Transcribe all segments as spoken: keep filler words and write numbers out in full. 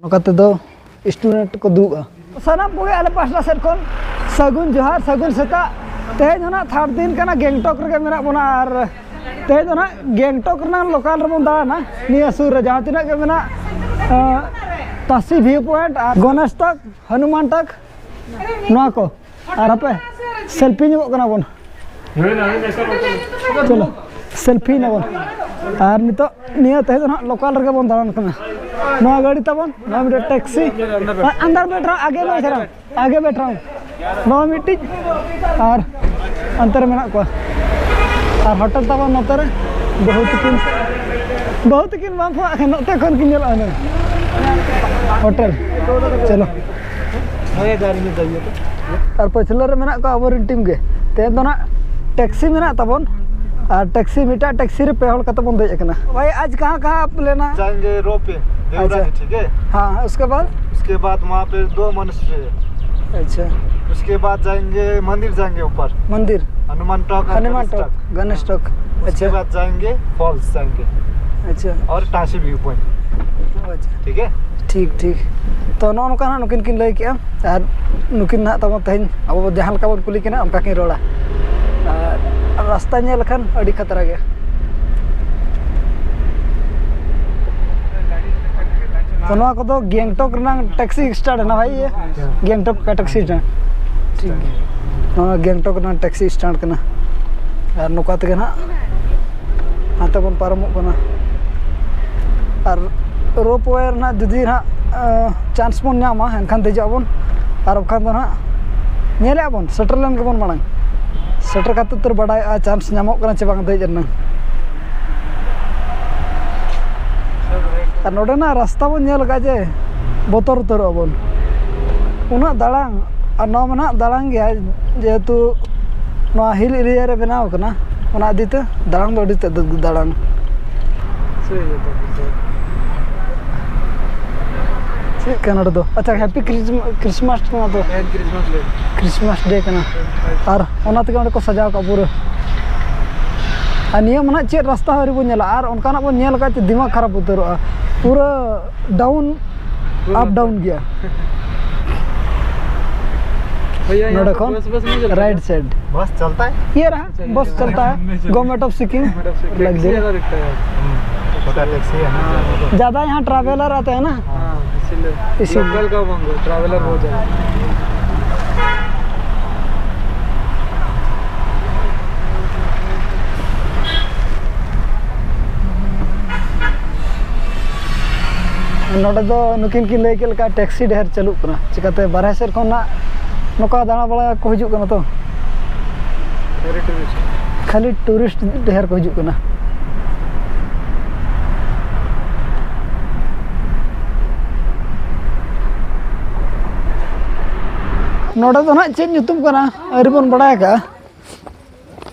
ᱱᱚᱝᱠᱟ ᱛᱮᱫᱚ ᱥᱴᱩᱰᱮᱱᱴ ᱠᱚ ᱫᱩᱲᱩᱵᱼᱟ᱾ ᱥᱟᱱᱟᱢ ᱠᱚᱜᱮ ᱟᱞᱮ ᱯᱟᱦᱴᱟ ᱥᱮᱫ ᱠᱷᱚᱱ ᱥᱟᱹᱜᱩᱱ ᱡᱚᱦᱟᱨ, ᱥᱟᱹᱜᱩᱱ ᱥᱮᱛᱟᱜ᱾ ᱛᱮᱦᱮᱧ ᱫᱚ ᱱᱟᱜ ᱛᱷᱟᱨᱰ ᱫᱤᱱ ᱠᱟᱱᱟ, ᱜᱮᱝᱴᱚᱠ ᱨᱮᱜᱮ ᱢᱮᱱᱟᱜ ᱵᱚᱱᱟ᱾ ᱟᱨ ᱛᱮᱦᱮᱧ ᱫᱚ ᱱᱟᱜ ᱜᱮᱝᱴᱚᱠ ᱨᱮᱱᱟᱜ ᱞᱳᱠᱟᱞ ᱨᱮᱵᱚᱱ ᱫᱟᱬᱟᱱᱟ᱾ ᱱᱤᱭᱟᱹ ᱥᱩᱨ ᱨᱮ ᱡᱟᱦᱟᱸ ᱛᱤᱱᱟᱹᱜ ᱜᱮ ᱢᱮᱱᱟᱜ, ᱟᱸ, ᱛᱟᱥᱤ ᱵᱷᱤᱭᱩ ᱯᱚᱭᱮᱱᱴ ᱟᱨ ᱜᱚᱱᱮᱥ ᱛᱚᱠ, ᱦᱚᱱᱩᱢᱟᱱ ᱛᱚᱠ, ᱱᱚᱣᱟ ᱠᱚ᱾ ᱟᱨ ᱦᱟᱯᱮ, ᱥᱮᱞᱯᱷᱤ ᱧᱚᱜᱚᱜ ᱠᱟᱱᱟ ᱵᱚᱱ᱾ ᱪᱚᱞᱚ, ᱥᱮᱞᱯᱷᱤ ᱱᱟᱵᱚᱱ᱾ ᱟᱨ ᱱᱤᱛᱚᱜ ᱱᱤᱭᱟᱹ ᱛᱮᱦᱮᱧ ᱫᱚ ᱱᱟᱦᱟᱜ ᱞᱳᱠᱟᱞ ᱨᱮᱜᱮ ᱵᱚᱱ ᱫᱟᱬᱟᱱ ᱠᱟᱱᱟ᱾ ᱱᱚᱣᱟ ᱜᱟᱹᱰᱤ ᱛᱟᱵᱚᱱ, ᱱᱚᱣᱟ ᱢᱤᱫᱴᱮᱱ ᱴᱮᱠᱥᱤ᱾ ᱟᱱᱫᱟᱨ ᱵᱮᱴᱷ ᱨᱟᱦᱟ, ᱟᱜᱮ ᱵᱮᱴᱷ ᱨᱟᱦᱟ, ᱟᱜᱮ ᱵᱮᱴᱷ ᱨᱟᱦᱟ᱾ ᱱᱚᱣᱟ ᱢᱤᱫᱴᱤᱡ, ᱟᱨ ᱚᱱᱛᱮ ᱨᱮ ᱢᱮᱱᱟᱜ ᱠᱚᱣᱟ᱾ ᱟᱨ ᱦᱳᱴᱮᱞ ᱛᱟᱵᱚᱱ ᱱᱚᱛᱮ ᱨᱮ ᱵᱟᱹᱦᱩ ᱛᱤᱠᱤᱱ, ᱵᱟᱹᱦᱩ ᱛᱤᱠᱤᱱ ᱵᱟᱝ ᱯᱷᱳᱱ ᱟᱠᱟᱱ, ᱱᱚᱛᱮ ᱠᱷᱚᱱ ᱠᱤᱱ ᱧᱮᱞᱚᱜᱼᱟ ᱦᱩᱱᱟᱹᱝ᱾ ᱦᱳᱴᱮᱞ, ᱪᱚᱞᱚ᱾ ᱟᱨ ᱯᱟᱹᱪᱷᱞᱟᱹ ᱨᱮ ᱢᱮᱱᱟᱜ ᱠᱚᱣᱟ ᱟᱵᱚᱨᱮᱱ ᱴᱤᱢ ᱜᱮ᱾ ᱛᱮᱦᱮᱧ ᱫᱚ ᱱᱟᱜ ᱴᱮᱠᱥᱤ ᱢᱮᱱᱟᱜ ᱛᱟᱵᱚᱱ, ᱟᱨ ᱴᱮᱠᱥᱤ, ᱢᱤᱫᱴᱟᱝ ᱴᱮᱠᱥᱤ ᱨᱮ ᱯᱮ ᱦᱚᱲ ᱠᱟᱛᱮ ᱵᱚᱱ ᱫᱮᱡ ᱟᱠᱟᱱᱟ᱾ ᱵᱷᱟᱭ, ᱟᱡ ᱠᱟᱦᱟᱸ ᱠᱟᱦᱟᱸ ᱟᱯ ᱞᱮᱱᱟ? जाएंगे रोपवे, देवराली, ᱟᱪᱪᱷᱟ। ठीक है? हाँ, उसके बाद? उसके बाद वहाँ पे दो मॉनेस्ट्री है। अच्छा। उसके बाद जाएंगे, मंदिर जाएंगे ऊपर। मंदिर? हनुमान टॉक और Hanuman Ganesh talk, talk. Ganesh talk. उसके अच्छा। बाद जाएंगे, फॉल्स जाएंगे। अच्छा। और टाशी व्यू पॉइंट। अच्छा। ठीक है? ठीक, ठीक। ᱛᱚ, ᱱᱚᱜᱼᱚ ᱱᱚᱝᱠᱟ ᱦᱟᱸᱜ ᱱᱩᱠᱤᱱ ᱠᱤᱱ ᱞᱟᱹᱭ ᱠᱮᱜᱼᱟ᱾ ᱟᱨ ᱱᱩᱠᱤᱱ ᱱᱟᱦᱟᱜ ᱛᱟᱵᱚᱱ ᱛᱮᱦᱮᱧ ᱟᱵᱚ ᱡᱟᱦᱟᱸ ᱞᱮᱠᱟ ᱵᱚᱱ ᱠᱩᱞᱤ ᱠᱤᱱᱟ, ᱚᱱᱠᱟ ᱠᱤᱱ ᱨᱚᱲᱟ᱾ ᱟᱨ ᱨᱟᱥᱛᱟ ᱧᱮᱞ ᱞᱮᱠᱷᱟᱱ ᱟᱹᱰᱤ ᱠᱷᱟᱛᱨᱟ ᱜᱮᱭᱟ᱾ ᱛᱚ, ᱱᱚᱣᱟ ᱠᱚᱫᱚ ᱜᱮᱝᱴᱚᱠ ᱨᱮᱱᱟᱜ ᱴᱮᱠᱥᱤ ᱥᱴᱮᱱᱰ ᱠᱟᱱᱟ ᱵᱷᱟᱭ, ᱤᱭᱟᱹ, ᱜᱮᱝᱴᱚᱠ ᱠᱟ ᱴᱮᱠᱥᱤ ᱥᱴᱮᱱᱰ᱾ ᱴᱷᱤᱠ ᱜᱮᱭᱟ, ᱱᱚᱣᱟ ᱜᱮᱝᱴᱚᱠ ᱨᱮᱱᱟᱜ ᱴᱮᱠᱥᱤ ᱥᱴᱮᱱᱰ ᱠᱟᱱᱟ᱾ ᱟᱨ ᱱᱚᱝᱠᱟ ᱛᱮᱜᱮ ᱱᱟᱦᱟᱜ ᱦᱟᱱᱛᱮ ᱵᱚᱱ ᱯᱟᱨᱚᱢᱚᱜ ᱠᱟᱱᱟ᱾ ᱟᱨ ᱨᱳᱯ ᱣᱮ ᱨᱮᱱᱟᱜ ᱡᱩᱫᱤ ᱱᱟᱦᱟᱜ, ᱟᱸ, ᱪᱟᱱᱥ ᱵᱚᱱ ᱧᱟᱢᱟ, ᱮᱱᱠᱷᱟᱱ ᱫᱮᱡᱚᱜ ᱟᱵᱚᱱ, ᱟᱨ ᱵᱟᱠᱷᱟᱱ ᱫᱚ ᱱᱟᱦᱟᱜ ᱧᱮᱞᱮᱫ ᱟᱵᱚᱱ, ᱥᱮᱴᱮᱨ ᱞᱮᱱ ᱜᱮᱵᱚᱱ ᱢᱟᱲᱟᱝ᱾ ᱥᱮᱴᱮᱨ ᱠᱟᱛᱮ ᱩᱛᱟᱹᱨ ᱵᱟᱰᱟᱭᱚᱜᱼᱟ ᱪᱟᱱᱥ ᱧᱟᱢᱚᱜ ᱠᱟᱱᱟ ᱪᱮ ᱵᱟᱝ ᱫᱮᱡ ᱨᱮᱱᱟᱜ᱾ ᱟᱨ ᱱᱚᱰᱮᱱᱟᱜ ᱨᱟᱥᱛᱟ ᱵᱚᱱ ᱧᱮᱞ ᱟᱠᱟᱫ ᱡᱮ ᱵᱚᱛᱚᱨ ᱩᱛᱟᱹᱨᱚᱜ ᱟᱵᱚᱱ, ᱩᱱᱟᱹᱜ ᱫᱟᱲᱟᱝ᱾ ᱟᱨ ᱱᱚᱣᱟ ᱢᱟ ᱱᱟᱦᱟᱜ ᱫᱟᱲᱟᱝ ᱜᱮᱭᱟ, ᱡᱮᱦᱮᱛᱩ ᱱᱚᱣᱟ ᱦᱤᱞ ᱮᱨᱤᱭᱟ ᱨᱮ ᱵᱮᱱᱟᱣ ᱠᱟᱱᱟ, ᱚᱱᱟ ᱤᱫᱤ ᱛᱮ ᱫᱟᱲᱟᱝ ᱫᱚ ᱟᱹᱰᱤ ᱛᱮᱫ ᱫᱟᱲᱟᱝ᱾ ᱥᱮ ᱤᱭᱟᱹ ᱛᱟᱠᱚ ᱥᱮ᱾ ᱪᱮᱫ ᱠᱟᱱᱟ ᱱᱚᱰᱮ ᱫᱚ? ᱟᱪᱪᱷᱟ, ᱦᱮᱯᱤ ᱠᱨᱤᱥᱢᱟᱥ ᱠᱟᱱᱟ ᱫᱚ᱾ ᱦᱮᱸ, ᱠᱨᱤᱥᱢᱟᱥ ᱰᱮ᱾ ᱠᱨᱤᱥᱢᱟᱥ ᱰᱮ ᱠᱟᱱᱟ᱾ ᱟᱨ ᱚᱱᱟ ᱛᱮᱜᱮ ᱚᱸᱰᱮ ᱠᱚ ᱥᱟᱡᱟᱣ ᱠᱟᱜᱼᱟ ᱯᱩᱨᱟᱹ᱾ ᱟᱨ ᱱᱤᱭᱟᱹ ᱢᱟ ᱱᱟᱦᱟᱜ ᱪᱮᱫ ᱨᱟᱥᱛᱟ ᱦᱚᱸ ᱟᱹᱣᱨᱤ ᱵᱚᱱ ᱧᱮᱞᱟ, ᱟᱨ ᱚᱱᱠᱟᱱᱟᱜ ᱵᱚᱱ ᱧᱮᱞ ᱠᱟᱜ ᱪᱮ ᱫᱤᱢᱟᱜᱽ ᱠᱷᱟᱨᱟᱯ ᱩᱛᱟᱹᱨᱚᱜᱼᱟ᱾ ᱯᱩᱨᱟᱹ ᱰᱟᱣᱩᱱ अप डाउन गया। भैया, यहाँ नोडे पे कौन? बस, बस नहीं चलता राइट क्या? साइड। बस चलता है? ये रहा, अच्छा, ये बस रहा। चलता है। Government of Sikkim. Government of Sikkim. Luxury. Taxi वाला दिखता है। हम्म, छोटा टैक्सी है ना। हाँ। ज़्यादा यहाँ ट्रैवलर आते हैं ना। हाँ, इसीलिए। इसीलिए। लोकल का मांगो, ट्रैवलर बहुत ज़्यादा। ᱱᱚᱰᱮ ᱫᱚ ᱱᱩᱠᱤᱱ ᱠᱤᱱ ᱞᱟᱹᱭ ᱠᱮᱫ ᱞᱮᱠᱟ ᱴᱮᱠᱥᱤ ᱰᱷᱮᱨ ᱪᱟᱹᱞᱩᱜ ᱠᱟᱱᱟ, ᱪᱤᱠᱟᱹᱛᱮ ᱵᱟᱨᱦᱮ ᱥᱮᱫ ᱠᱷᱚᱱᱟᱜ ᱱᱚᱝᱠᱟ ᱫᱟᱬᱟ ᱵᱟᱲᱟ ᱠᱚ ᱦᱤᱡᱩᱜ ᱠᱟᱱᱟ ᱛᱚ᱾ ᱠᱷᱟᱹᱞᱤ ᱴᱩᱨᱤᱥᱴ᱾ ᱠᱷᱟᱹᱞᱤ ᱴᱩᱨᱤᱥᱴ ᱰᱷᱮᱨ ᱠᱚ ᱦᱤᱡᱩᱜ ᱠᱟᱱᱟ᱾ ᱱᱚᱰᱮ ᱫᱚ ᱱᱟᱦᱟᱜ ᱪᱮᱫ ᱧᱩᱛᱩᱢ ᱠᱟᱱᱟ, ᱟᱹᱣᱨᱤ ᱵᱚᱱ ᱵᱟᱲᱟᱭ ᱟᱠᱟᱫᱼᱟ᱾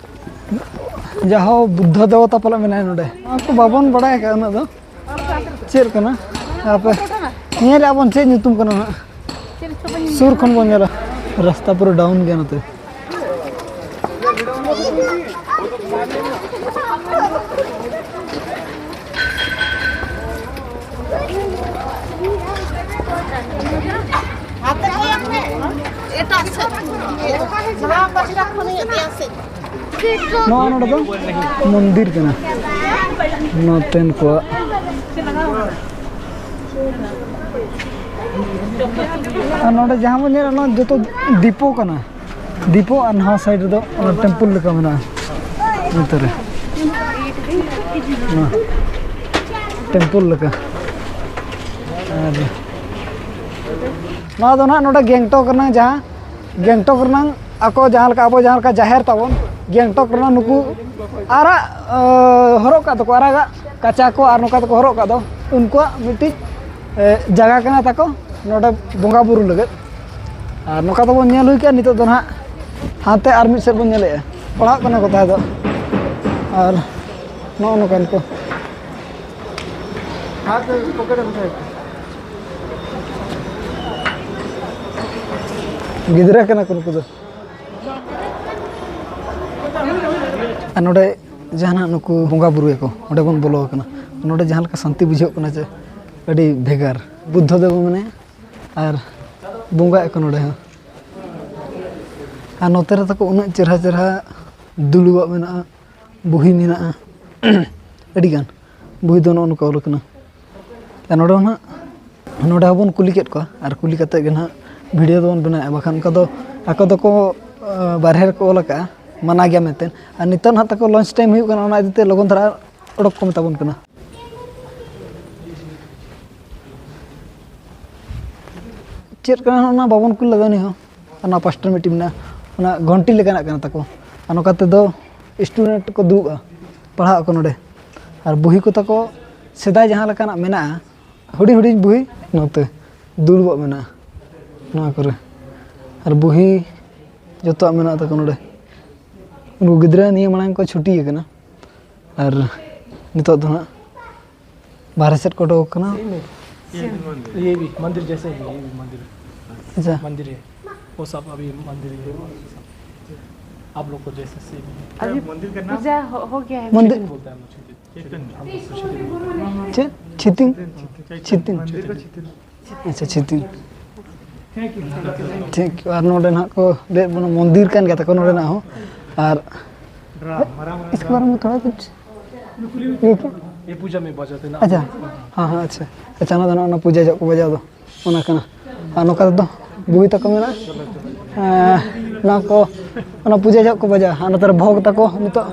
ᱡᱟᱦᱳ, ᱵᱩᱫᱽᱫᱷᱚ ᱫᱮᱵᱚᱛᱟ ᱯᱟᱞᱮ ᱢᱮᱱᱟᱭᱟ ᱱᱚᱰᱮ᱾ ᱱᱚᱣᱟ ᱠᱚ ᱵᱟᱵᱚᱱ ᱵᱟᱲᱟᱭ ᱟᱠᱟᱫᱼᱟ ᱩᱱᱟᱹᱜ ᱫᱚ᱾ ᱪᱮᱫ ᱠᱟᱱᱟ? ᱟᱯᱮ ᱧᱮᱞᱮᱫᱼᱟ ᱵᱚᱱ ᱪᱮᱫ ᱧᱩᱛᱩᱢ ᱠᱟᱱᱟ ᱱᱟᱦᱟᱜ᱾ ᱥᱩᱨ ᱠᱷᱚᱱ ᱵᱚᱱ ᱧᱮᱞᱟ᱾ ᱨᱟᱥᱛᱟ ᱯᱩᱨᱟᱹ ᱰᱟᱣᱩᱱ ᱜᱮᱭᱟ ᱱᱚᱛᱮ᱾ ᱮᱴᱟᱜ ᱥᱮᱫ᱾ ᱱᱚᱣᱟ ᱯᱟᱥᱴᱟ ᱠᱷᱚᱱ ᱦᱩᱭᱩᱜ ᱜᱮᱭᱟ ᱥᱮ? ᱱᱚᱣᱟ ᱱᱚᱰᱮ ᱫᱚ ᱢᱚᱱᱫᱤᱨ ᱠᱟᱱᱟ, ᱱᱚᱛᱮᱱ ᱠᱚᱣᱟᱜ᱾ ᱟᱨ ᱱᱚᱰᱮ ᱡᱟᱦᱟᱸ ᱵᱚᱱ ᱧᱮᱞᱟ, ᱱᱚᱣᱟ ᱡᱚᱛᱚ ᱫᱤᱯᱚ ᱠᱟᱱᱟ, ᱫᱤᱯᱚ᱾ ᱟᱨ ᱱᱟᱣᱟ ᱥᱟᱭᱤᱰ ᱨᱮᱫᱚ ᱚᱱᱟ ᱴᱮᱢᱯᱩᱞ ᱞᱮᱠᱟ ᱢᱮᱱᱟᱜᱼᱟ ᱱᱚᱛᱮ ᱨᱮ᱾ ᱱᱚᱣᱟ ᱴᱮᱢᱯᱩᱞ ᱞᱮᱠᱟ᱾ ᱟᱨ ᱱᱚᱣᱟ ᱫᱚ ᱱᱟᱦᱟᱜ ᱱᱚᱰᱮ ᱜᱮᱝᱴᱚᱠ ᱨᱮᱱᱟᱜ ᱡᱟᱦᱟᱸ ᱜᱮᱝᱴᱚᱠ ᱨᱮᱱᱟᱝ ᱟᱠᱚ ᱡᱟᱦᱟᱸ ᱞᱮᱠᱟ, ᱟᱵᱚ ᱡᱟᱦᱟᱸ ᱞᱮᱠᱟ ᱡᱟᱦᱮᱨ ᱛᱟᱵᱚᱱ, ᱜᱮᱝᱴᱚᱠ ᱨᱮᱱᱟᱜ ᱱᱩᱠᱩ ᱟᱨᱟᱜ, ᱮ, ᱦᱚᱨᱚᱜ ᱠᱟᱜ ᱫᱚᱠᱚ, ᱟᱨᱟᱜᱟᱜ ᱠᱟᱪᱟ ᱠᱚ ᱟᱨ ᱱᱚᱝᱠᱟ ᱫᱚᱠᱚ ᱦᱚᱨᱚᱜ ᱠᱟᱜ ᱫᱚ, ᱩᱱᱠᱩᱣᱟᱜ ᱢᱤᱫᱴᱤᱡ, ᱮ, ᱡᱟᱭᱜᱟ ᱠᱟᱱᱟ ᱛᱟᱠᱚ ᱱᱚᱰᱮ ᱵᱚᱸᱜᱟ ᱵᱩᱨᱩ ᱞᱟᱹᱜᱤᱫ᱾ ᱟᱨ ᱱᱚᱝᱠᱟ ᱫᱚᱵᱚᱱ ᱧᱮᱞ ᱦᱩᱭ ᱠᱮᱜᱼᱟ᱾ ᱱᱤᱛᱚᱜ ᱫᱚ ᱱᱟᱦᱟᱜ ᱦᱟᱱᱛᱮ ᱟᱨ ᱢᱤᱫ ᱥᱮᱫ ᱵᱚᱱ ᱧᱮᱞᱮᱜᱼᱟ, ᱯᱟᱲᱦᱟᱜ ᱠᱟᱱᱟ ᱠᱚ ᱛᱟᱦᱮᱸ ᱫᱚ᱾ ᱟᱨ ᱱᱚᱜᱼᱚ ᱱᱚᱝᱠᱟᱱ ᱠᱚ ᱜᱤᱫᱽᱨᱟᱹ ᱠᱟᱱᱟ ᱠᱚ ᱱᱩᱠᱩ ᱫᱚ᱾ ᱟᱨ ᱱᱚᱰᱮ ᱡᱟᱦᱟᱱᱟᱜ ᱱᱩᱠᱩ ᱵᱚᱸᱜᱟ ᱵᱩᱨᱩᱭᱟᱠᱚ, ᱚᱸᱰᱮ ᱵᱚᱱ ᱵᱚᱞᱚ ᱟᱠᱟᱱᱟ᱾ ᱱᱚᱰᱮ ᱡᱟᱦᱟᱸ ᱞᱮᱠᱟ ᱥᱟᱱᱛᱤ ᱵᱩᱡᱷᱟᱹᱜ ᱠᱟᱱᱟ ᱡᱮ ᱟᱹᱰᱤ ᱵᱷᱮᱜᱟᱨ᱾ ᱵᱩᱫᱽᱫᱷᱚ ᱫᱮᱵ ᱢᱮᱱᱟᱭᱟ ᱟᱨ ᱵᱚᱸᱜᱟᱭᱮᱫ ᱠᱚ ᱱᱚᱰᱮ ᱦᱚᱸ᱾ ᱟᱨ ᱱᱚᱛᱮ ᱨᱮ ᱛᱟᱠᱚ ᱩᱱᱟᱹᱜ ᱪᱮᱨᱦᱟ ᱪᱮᱨᱦᱟ ᱫᱩᱲᱩᱵᱟᱜ ᱢᱮᱱᱟᱜᱼᱟ, ᱵᱩᱦᱤ ᱢᱮᱱᱟᱜᱼᱟ᱾ ᱟᱹᱰᱤᱜᱟᱱ ᱵᱩᱦᱤ ᱫᱚ ᱱᱚᱜᱼᱚ ᱱᱚᱝᱠᱟ ᱚᱞ ᱠᱟᱱᱟ᱾ ᱟᱨ ᱱᱚᱰᱮ ᱦᱚᱸ ᱱᱟᱦᱟᱜ, ᱱᱚᱰᱮ ᱦᱚᱸᱵᱚᱱ ᱠᱩᱞᱤ ᱠᱮᱫ ᱠᱚᱣᱟ ᱟᱨ ᱠᱩᱞᱤ ᱠᱟᱛᱮᱫ ᱜᱮ ᱱᱟᱦᱟᱜ ᱵᱷᱤᱰᱤᱭᱳ ᱫᱚᱵᱚᱱ ᱵᱮᱱᱟᱣᱮᱫᱼᱟ, ᱵᱟᱠᱷᱟᱱ ᱚᱱᱠᱟ ᱫᱚ ᱟᱠᱚ ᱫᱚᱠᱚ ᱵᱟᱨᱦᱮ ᱨᱮᱠᱚ ᱚᱞ ᱟᱠᱟᱫᱼᱟ, ᱢᱟᱱᱟ ᱜᱮᱭᱟ ᱢᱮᱱᱛᱮ᱾ ᱟᱨ ᱱᱤᱛᱚᱜ ᱱᱟᱦᱟᱜ ᱛᱟᱠᱚ ᱞᱚᱧᱪ ᱴᱟᱭᱤᱢ ᱦᱩᱭᱩᱜ ᱠᱟᱱᱟ, ᱚᱱᱟ ᱤᱫᱤ ᱛᱮ ᱞᱚᱜᱚᱱ ᱫᱷᱟᱨᱟ ᱚᱰᱚᱠ ᱠᱚ ᱢᱮᱛᱟ ᱵᱚᱱ ᱠᱟᱱᱟ᱾ ᱪᱮᱫ ᱠᱟᱱᱟ ᱚᱱᱟ ᱵᱟᱵᱚᱱ ᱠᱩᱞ ᱞᱮᱫᱟ ᱩᱱᱤ ᱦᱚᱸ᱾ ᱚᱱᱟ ᱯᱟᱥᱴᱟ ᱨᱮ ᱢᱤᱫᱴᱤᱡ ᱢᱮᱱᱟᱜᱼᱟ, ᱚᱱᱟ ᱜᱷᱚᱱᱴᱤ ᱞᱮᱠᱟᱱᱟᱜ ᱠᱟᱱᱟ ᱛᱟᱠᱚ᱾ ᱟᱨ ᱱᱚᱝᱠᱟ ᱛᱮᱫᱚ ᱥᱴᱩᱰᱮᱱᱴ ᱠᱚ ᱫᱩᱲᱩᱵᱼᱟ, ᱯᱟᱲᱦᱟᱜ ᱟᱠᱚ ᱱᱚᱰᱮ᱾ ᱟᱨ ᱵᱩᱦᱤ ᱠᱚ ᱛᱟᱠᱚ ᱥᱮᱫᱟᱭ ᱡᱟᱦᱟᱸ ᱞᱮᱠᱟᱱᱟᱜ ᱢᱮᱱᱟᱜᱼᱟ, ᱦᱩᱰᱤᱧ ᱦᱩᱰᱤᱧ ᱵᱩᱦᱤ ᱱᱚᱛᱮ ᱫᱩᱲᱩᱵᱟᱜ ᱢᱮᱱᱟᱜᱼᱟ ᱱᱚᱣᱟ ᱠᱚᱨᱮ᱾ ᱟᱨ ᱵᱩᱦᱤ ᱡᱚᱛᱚᱣᱟᱜ ᱢᱮᱱᱟᱜ ᱛᱟᱠᱚ ᱱᱚᱰᱮ᱾ ᱩᱱᱠᱩ ᱜᱤᱫᱽᱨᱟᱹ ᱱᱤᱭᱟᱹ ᱢᱟᱲᱟᱝ ᱠᱚ ᱪᱷᱩᱴᱤ ᱟᱠᱟᱱᱟ ᱟᱨ ᱱᱤᱛᱚᱜ ᱫᱚ ᱦᱟᱸᱜ ᱵᱟᱦᱨᱮ ᱥᱮᱫ ᱠᱚ ᱚᱰᱚᱠ ᱟᱠᱟᱱᱟ᱾ ये भी मंदिर जैसे ही है, ये भी मंदिर। ᱟᱪᱪᱷᱟ, मंदिर है, वो सब अभी मंदिर ही है। आप लोग को जैसे सेम ही है। अभी मंदिर का नाम पूजा हो, हो गया है। मंदिर बोलता है हम लोग छिटिंग। हम लोग तो छिटिंग बोलते हैं। ᱪᱮᱫ ᱪᱷᱤᱛᱤᱝ? ᱪᱷᱤᱛᱤᱝ᱾ ᱟᱪᱪᱷᱟ, ᱪᱷᱤᱛᱤᱝ᱾ ᱴᱷᱤᱠ, ᱟᱨ ᱱᱚᱰᱮ ᱱᱟᱦᱟᱜ ᱠᱚ ᱞᱟᱹᱭᱮᱫ ᱵᱚᱱᱟ ᱢᱚᱱᱫᱤᱨ ᱠᱟᱱ ᱜᱮᱭᱟ ᱛᱟᱠᱚ ᱱᱚᱰᱮᱱᱟᱜ ᱦᱚᱸ᱾ ᱟᱨ इसके बारे में थोड़ा कुछ ये क्या? ये पूजा में बजाते हैं ना। अच्छा, हाँ हाँ, अच्छा। ᱟᱪᱪᱷᱟ, ᱚᱱᱟ ᱫᱚ ᱱᱚᱜᱼᱚ ᱱᱟ ᱯᱩᱡᱟᱹ ᱡᱚᱦᱚᱜ ᱠᱚ ᱵᱟᱡᱟᱣ ᱫᱚ ᱚᱱᱟ ᱠᱟᱱᱟ᱾ ᱟᱨ ᱱᱚᱝᱠᱟ ᱛᱮᱫᱚ ᱵᱩᱦᱤ ᱛᱟᱠᱚ ᱢᱮᱱᱟᱜᱼᱟ᱾ ᱮᱸ, ᱱᱚᱣᱟ ᱠᱚ, ᱚᱱᱟ ᱯᱩᱡᱟᱹ ᱡᱚᱦᱚᱜ ᱠᱚ ᱵᱟᱡᱟᱣᱟ᱾ ᱟᱨ ᱱᱚᱛᱮ ᱨᱮ ᱵᱷᱳᱜᱽ ᱛᱟᱠᱚ ᱱᱤᱛᱚᱜ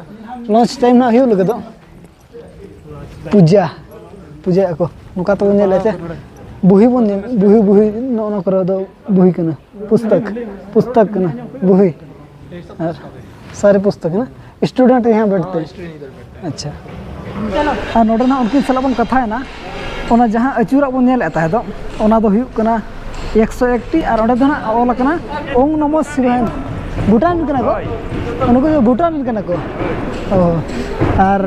ᱞᱚᱧᱪ ᱴᱟᱭᱤᱢ ᱱᱟᱜ ᱦᱩᱭᱩᱜ ᱞᱟᱹᱜᱤᱫᱚᱜ᱾ ᱯᱩᱡᱟ, ᱯᱩᱡᱟᱭᱮᱫᱼᱟ ᱠᱚ᱾ ᱱᱚᱝᱠᱟ ᱛᱮᱵᱚᱱ ᱧᱮᱞᱮᱫᱼᱟ ᱪᱮ ᱵᱩᱦᱤ ᱵᱚᱱ ᱧᱮᱞ, ᱵᱩᱦᱤ, ᱵᱩᱦᱤ, ᱱᱚᱜᱼᱚ ᱱᱚᱣᱟ ᱠᱚᱨᱮ ᱫᱚ ᱵᱩᱦᱤ ᱠᱟᱱᱟ, ᱯᱩᱥᱛᱚᱠ, ᱯᱩᱥᱛᱚᱠ ᱠᱟᱱᱟ, ᱵᱩᱦᱤ᱾ ᱟᱨ ᱥᱟᱨᱮ ᱯᱩᱥᱛᱚᱠ ᱠᱟᱱᱟ, ᱥᱴᱩᱰᱮᱱᱴ ᱭᱟᱦᱟᱸ ᱵᱮᱴᱷᱛᱮ᱾ ᱟᱪᱪᱷᱟ, ᱟᱨ ᱱᱚᱰᱮ ᱱᱟᱜ ᱩᱱᱠᱤᱱ ᱥᱟᱞᱟᱜ ᱵᱚᱱ ᱠᱟᱛᱷᱟᱭᱮᱱᱟ, ᱚᱱᱟ ᱡᱟᱦᱟᱸ ᱟᱹᱪᱩᱨᱟᱜ ᱵᱚᱱ ᱧᱮᱞᱮᱫ ᱛᱟᱦᱮᱸ ᱫᱚ, ᱚᱱᱟ ᱫᱚ ᱦᱩᱭᱩᱜ ᱠᱟᱱᱟ ᱮᱠᱥᱚ ᱮᱠᱴᱤ, ᱟᱨ ᱚᱸᱰᱮ ᱫᱚ ᱱᱟᱜ ᱚᱞ ᱟᱠᱟᱱᱟ ᱳᱝ ᱱᱚᱢᱚ ᱥᱤᱵᱟᱭ᱾ ᱵᱷᱩᱴᱟᱱ ᱨᱮᱱ ᱠᱟᱱᱟ ᱠᱚ, ᱩᱱᱠᱩ ᱫᱚ ᱵᱷᱩᱴᱟᱱ ᱨᱮᱱ ᱠᱟᱱᱟ ᱠᱚ᱾ ᱚ, ᱟᱨ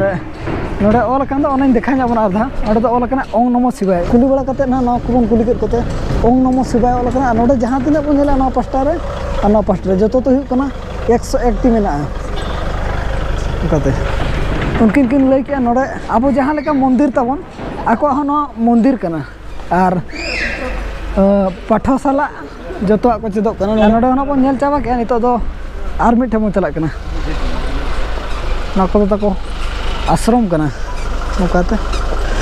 ᱱᱚᱰᱮ ᱚᱞ ᱟᱠᱟᱱ ᱫᱚ ᱚᱱᱟᱧ ᱫᱮᱠᱷᱟᱣ ᱧᱚᱜ ᱵᱚᱱᱟ ᱟᱨ ᱫᱷᱟᱣ᱾ ᱚᱸᱰᱮ ᱫᱚ ᱚᱞ ᱟᱠᱟᱱᱟ ᱳᱝ ᱱᱚᱢᱚ ᱥᱤᱵᱟᱭ᱾ ᱠᱩᱞᱤ ᱵᱟᱲᱟ ᱠᱟᱛᱮᱫ ᱱᱟᱜ ᱱᱚᱣᱟ ᱠᱚᱵᱚᱱ ᱠᱩᱞᱤ ᱠᱮᱫ ᱠᱚᱛᱮ ᱳᱝ ᱱᱚᱢᱚ ᱥᱤᱵᱟᱭ ᱚᱞ ᱟᱠᱟᱱᱟ, ᱟᱨ ᱱᱚᱰᱮ ᱡᱟᱦᱟᱸ ᱛᱤᱱᱟᱹᱜ ᱵᱚᱱ ᱧᱮᱞᱟ ᱱᱚᱣᱟ ᱯᱟᱥᱴᱟ ᱨᱮ ᱟᱨ ᱱᱚᱣᱟ ᱯᱟᱥᱴᱟ ᱨᱮ ᱡᱚᱛᱚ ᱫᱚ ᱦᱩᱭᱩᱜ ᱠᱟᱱᱟ ᱮᱠᱥᱚ ᱮᱠᱴᱤ ᱢᱮᱱᱟᱜᱼᱟ᱾ ᱚᱱᱠᱟᱛᱮ ᱩᱱᱠᱤᱱ ᱠᱤᱱ ᱞᱟᱹᱭ ᱠᱮᱜᱼᱟ, ᱱᱚᱰᱮ ᱟᱵᱚ ᱡᱟᱦᱟᱸ ᱞᱮᱠᱟ ᱢᱚᱱᱫᱤᱨ ᱛᱟᱵᱚᱱ, ᱟᱠᱚᱣᱟᱜ ᱦᱚᱸ ᱱᱚᱣᱟ ᱢᱚᱱᱫᱤᱨ ᱠᱟᱱᱟ᱾ ᱟᱨ ᱯᱟᱴᱷᱚᱥᱟᱞᱟ ᱡᱚᱛᱚᱣᱟᱜ ᱠᱚ ᱪᱮᱫᱚᱜ ᱠᱟᱱᱟ᱾ ᱱᱚᱰᱮ ᱦᱚᱸ ᱱᱟᱜ ᱵᱚᱱ ᱧᱮᱞ ᱪᱟᱵᱟ ᱠᱮᱜᱼᱟ᱾ ᱱᱤᱛᱚᱜ ᱫᱚ ᱟᱨ ᱢᱤᱫ ᱴᱷᱮᱱ ᱵᱚᱱ ᱪᱟᱞᱟᱜ ᱠᱟᱱᱟ᱾ ᱱᱚᱣᱟ ᱠᱚᱫᱚ ᱛᱟᱠᱚ ᱟᱥᱨᱚᱢ ᱠᱟᱱᱟ᱾ ᱱᱚᱝᱠᱟᱛᱮ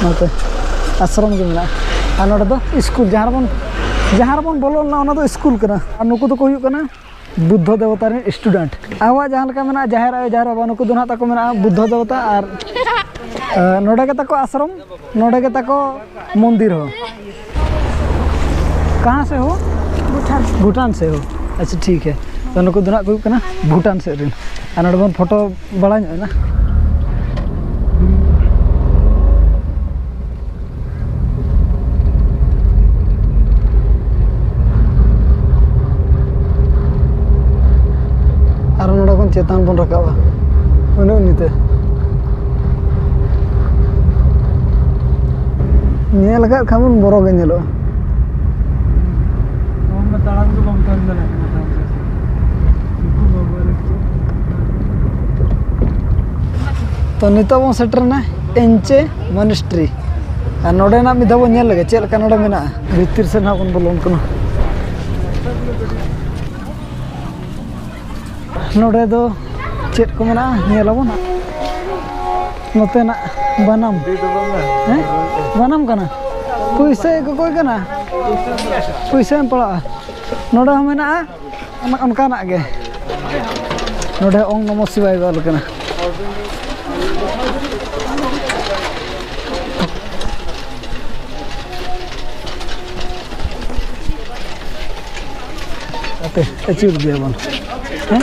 ᱱᱚᱛᱮ ᱟᱥᱨᱚᱢ ᱜᱮ ᱢᱮᱱᱟᱜᱼᱟ᱾ ᱟᱨ ᱱᱚᱰᱮ ᱫᱚ ᱥᱠᱩᱞ, ᱡᱟᱦᱟᱸ ᱨᱮᱵᱚᱱ ᱡᱟᱦᱟᱸ ᱨᱮᱵᱚᱱ ᱵᱚᱞᱚ ᱞᱮᱱᱟ, ᱚᱱᱟ ᱫᱚ ᱥᱠᱩᱞ ᱠᱟᱱᱟ᱾ ᱟᱨ ᱱᱩᱠᱩ ᱫᱚᱠᱚ ᱦᱩᱭᱩᱜ ᱠᱟᱱᱟ ᱵᱩᱫᱽᱫᱷᱚ ᱫᱮᱵᱚᱛᱟ ᱨᱮᱱ ᱥᱴᱩᱰᱮᱱᱴ᱾ ᱟᱵᱚᱣᱟᱜ ᱡᱟᱦᱟᱸ ᱞᱮᱠᱟ ᱢᱮᱱᱟᱜᱼᱟ ᱡᱟᱦᱮᱨ ᱟᱭᱳ, ᱡᱟᱦᱮᱨ ᱵᱟᱵᱟ, ᱱᱩᱠᱩ ᱫᱚ ᱱᱟᱦᱟᱜ ᱛᱟᱠᱚ ᱢᱮᱱᱟᱜᱼᱟ ᱵᱩᱫᱽᱫᱷᱚ ᱫᱮᱵᱚᱛᱟ᱾ ᱟᱨ ᱱᱚᱰᱮ ᱜᱮ ᱛᱟᱠᱚ ᱟᱥᱨᱚᱢ, ᱱᱚᱰᱮ ᱜᱮ ᱛᱟᱠᱚ ᱢᱚᱱᱫᱤᱨ ᱦᱚᱸ᱾ ᱠᱟᱦᱟᱸ ᱥᱮ ᱦᱳ? ᱵᱷᱩᱴᱟᱱ᱾ ᱵᱷᱩᱴᱟᱱ ᱥᱮ ᱦᱳ? ᱟᱪᱪᱷᱟ, ᱴᱷᱤᱠ ᱦᱮ᱾ ᱛᱚ ᱱᱩᱠᱩ ᱫᱚ ᱱᱟᱜ ᱠᱚ ᱦᱩᱭᱩᱜ ᱠᱟᱱᱟ ᱵᱷᱩᱴᱟᱱ ᱥᱮᱫ ᱨᱮᱱ᱾ ᱟᱨ ᱱᱚᱰᱮ ᱵᱚᱱ ᱯᱷᱳᱴᱳ ᱵᱟᱲᱟ ᱧᱚᱜ ᱮᱱᱟ᱾ ᱟᱨ ᱱᱚᱰᱮ ᱠᱷᱚᱱ ᱪᱮᱛᱟᱱ ᱵᱚᱱ ᱨᱟᱠᱟᱵᱼᱟ, ᱩᱱᱟᱹᱜ ᱩᱱᱤᱛᱮ᱾ ᱧᱮᱞ ᱟᱠᱟᱫ ᱠᱷᱟᱱ ᱵᱚᱱ ᱵᱚᱨᱚ ᱜᱮ ᱧᱮᱞᱚᱜᱼᱟ᱾ ᱛᱟᱲᱟᱢ ᱫᱚ ᱵᱟᱢ ᱛᱟᱲᱟᱢ ᱫᱟᱲᱮᱭᱟᱜ ᱠᱟᱱᱟ ᱛᱟᱲᱟᱢ ᱛᱮ᱾ ᱛᱚ ᱱᱤᱛᱚᱜ ᱵᱚᱱ ᱥᱮᱴᱮᱨᱮᱱᱟ ᱮᱱᱪᱮ ᱢᱚᱱᱮᱥᱴᱨᱤ᱾ ᱟᱨ ᱱᱚᱰᱮᱱᱟᱜ ᱢᱤᱫ ᱫᱷᱟᱣ ᱵᱚᱱ ᱧᱮᱞ ᱞᱮᱜᱮ ᱪᱮᱫ ᱞᱮᱠᱟ ᱱᱚᱰᱮ ᱢᱮᱱᱟᱜᱼᱟ᱾ ᱵᱷᱤᱛᱤᱨ ᱥᱮᱫ ᱦᱟᱸᱜ ᱵᱚᱱ ᱵᱚᱞᱚᱱ ᱠᱟᱱᱟ᱾ ᱱᱚᱰᱮ ᱫᱚ ᱪᱮᱫ ᱠᱚ ᱢᱮᱱᱟᱜᱼᱟ ᱧᱮᱞ ᱟᱵᱚᱱ᱾ ᱱᱚᱛᱮᱱᱟᱜ ᱵᱟᱱᱟᱢ, ᱦᱮᱸ, ᱵᱟᱱᱟᱢ ᱠᱟᱱᱟ᱾ ᱯᱩᱭᱥᱟᱹ ᱠᱚᱠᱚᱭ ᱠᱟᱱᱟ, ᱯᱩᱭᱥᱟᱹ ᱮᱢ ᱯᱟᱲᱟᱜᱼᱟ᱾ ᱱᱚᱰᱮ ᱦᱚᱸ ᱢᱮᱱᱟᱜᱼᱟ ᱚᱱ- ᱚᱱᱠᱟᱱᱟᱜ ᱜᱮ᱾ ᱱᱚᱰᱮ ᱳᱢ ᱱᱚᱢᱚ ᱥᱤᱵᱟᱭ ᱜᱮ ᱚᱞ ᱠᱟᱱᱟ᱾ ᱟᱯᱮ ᱟᱹᱪᱩᱨ ᱤᱫᱤᱭᱟᱵᱚᱱ᱾ ᱦᱮᱸ?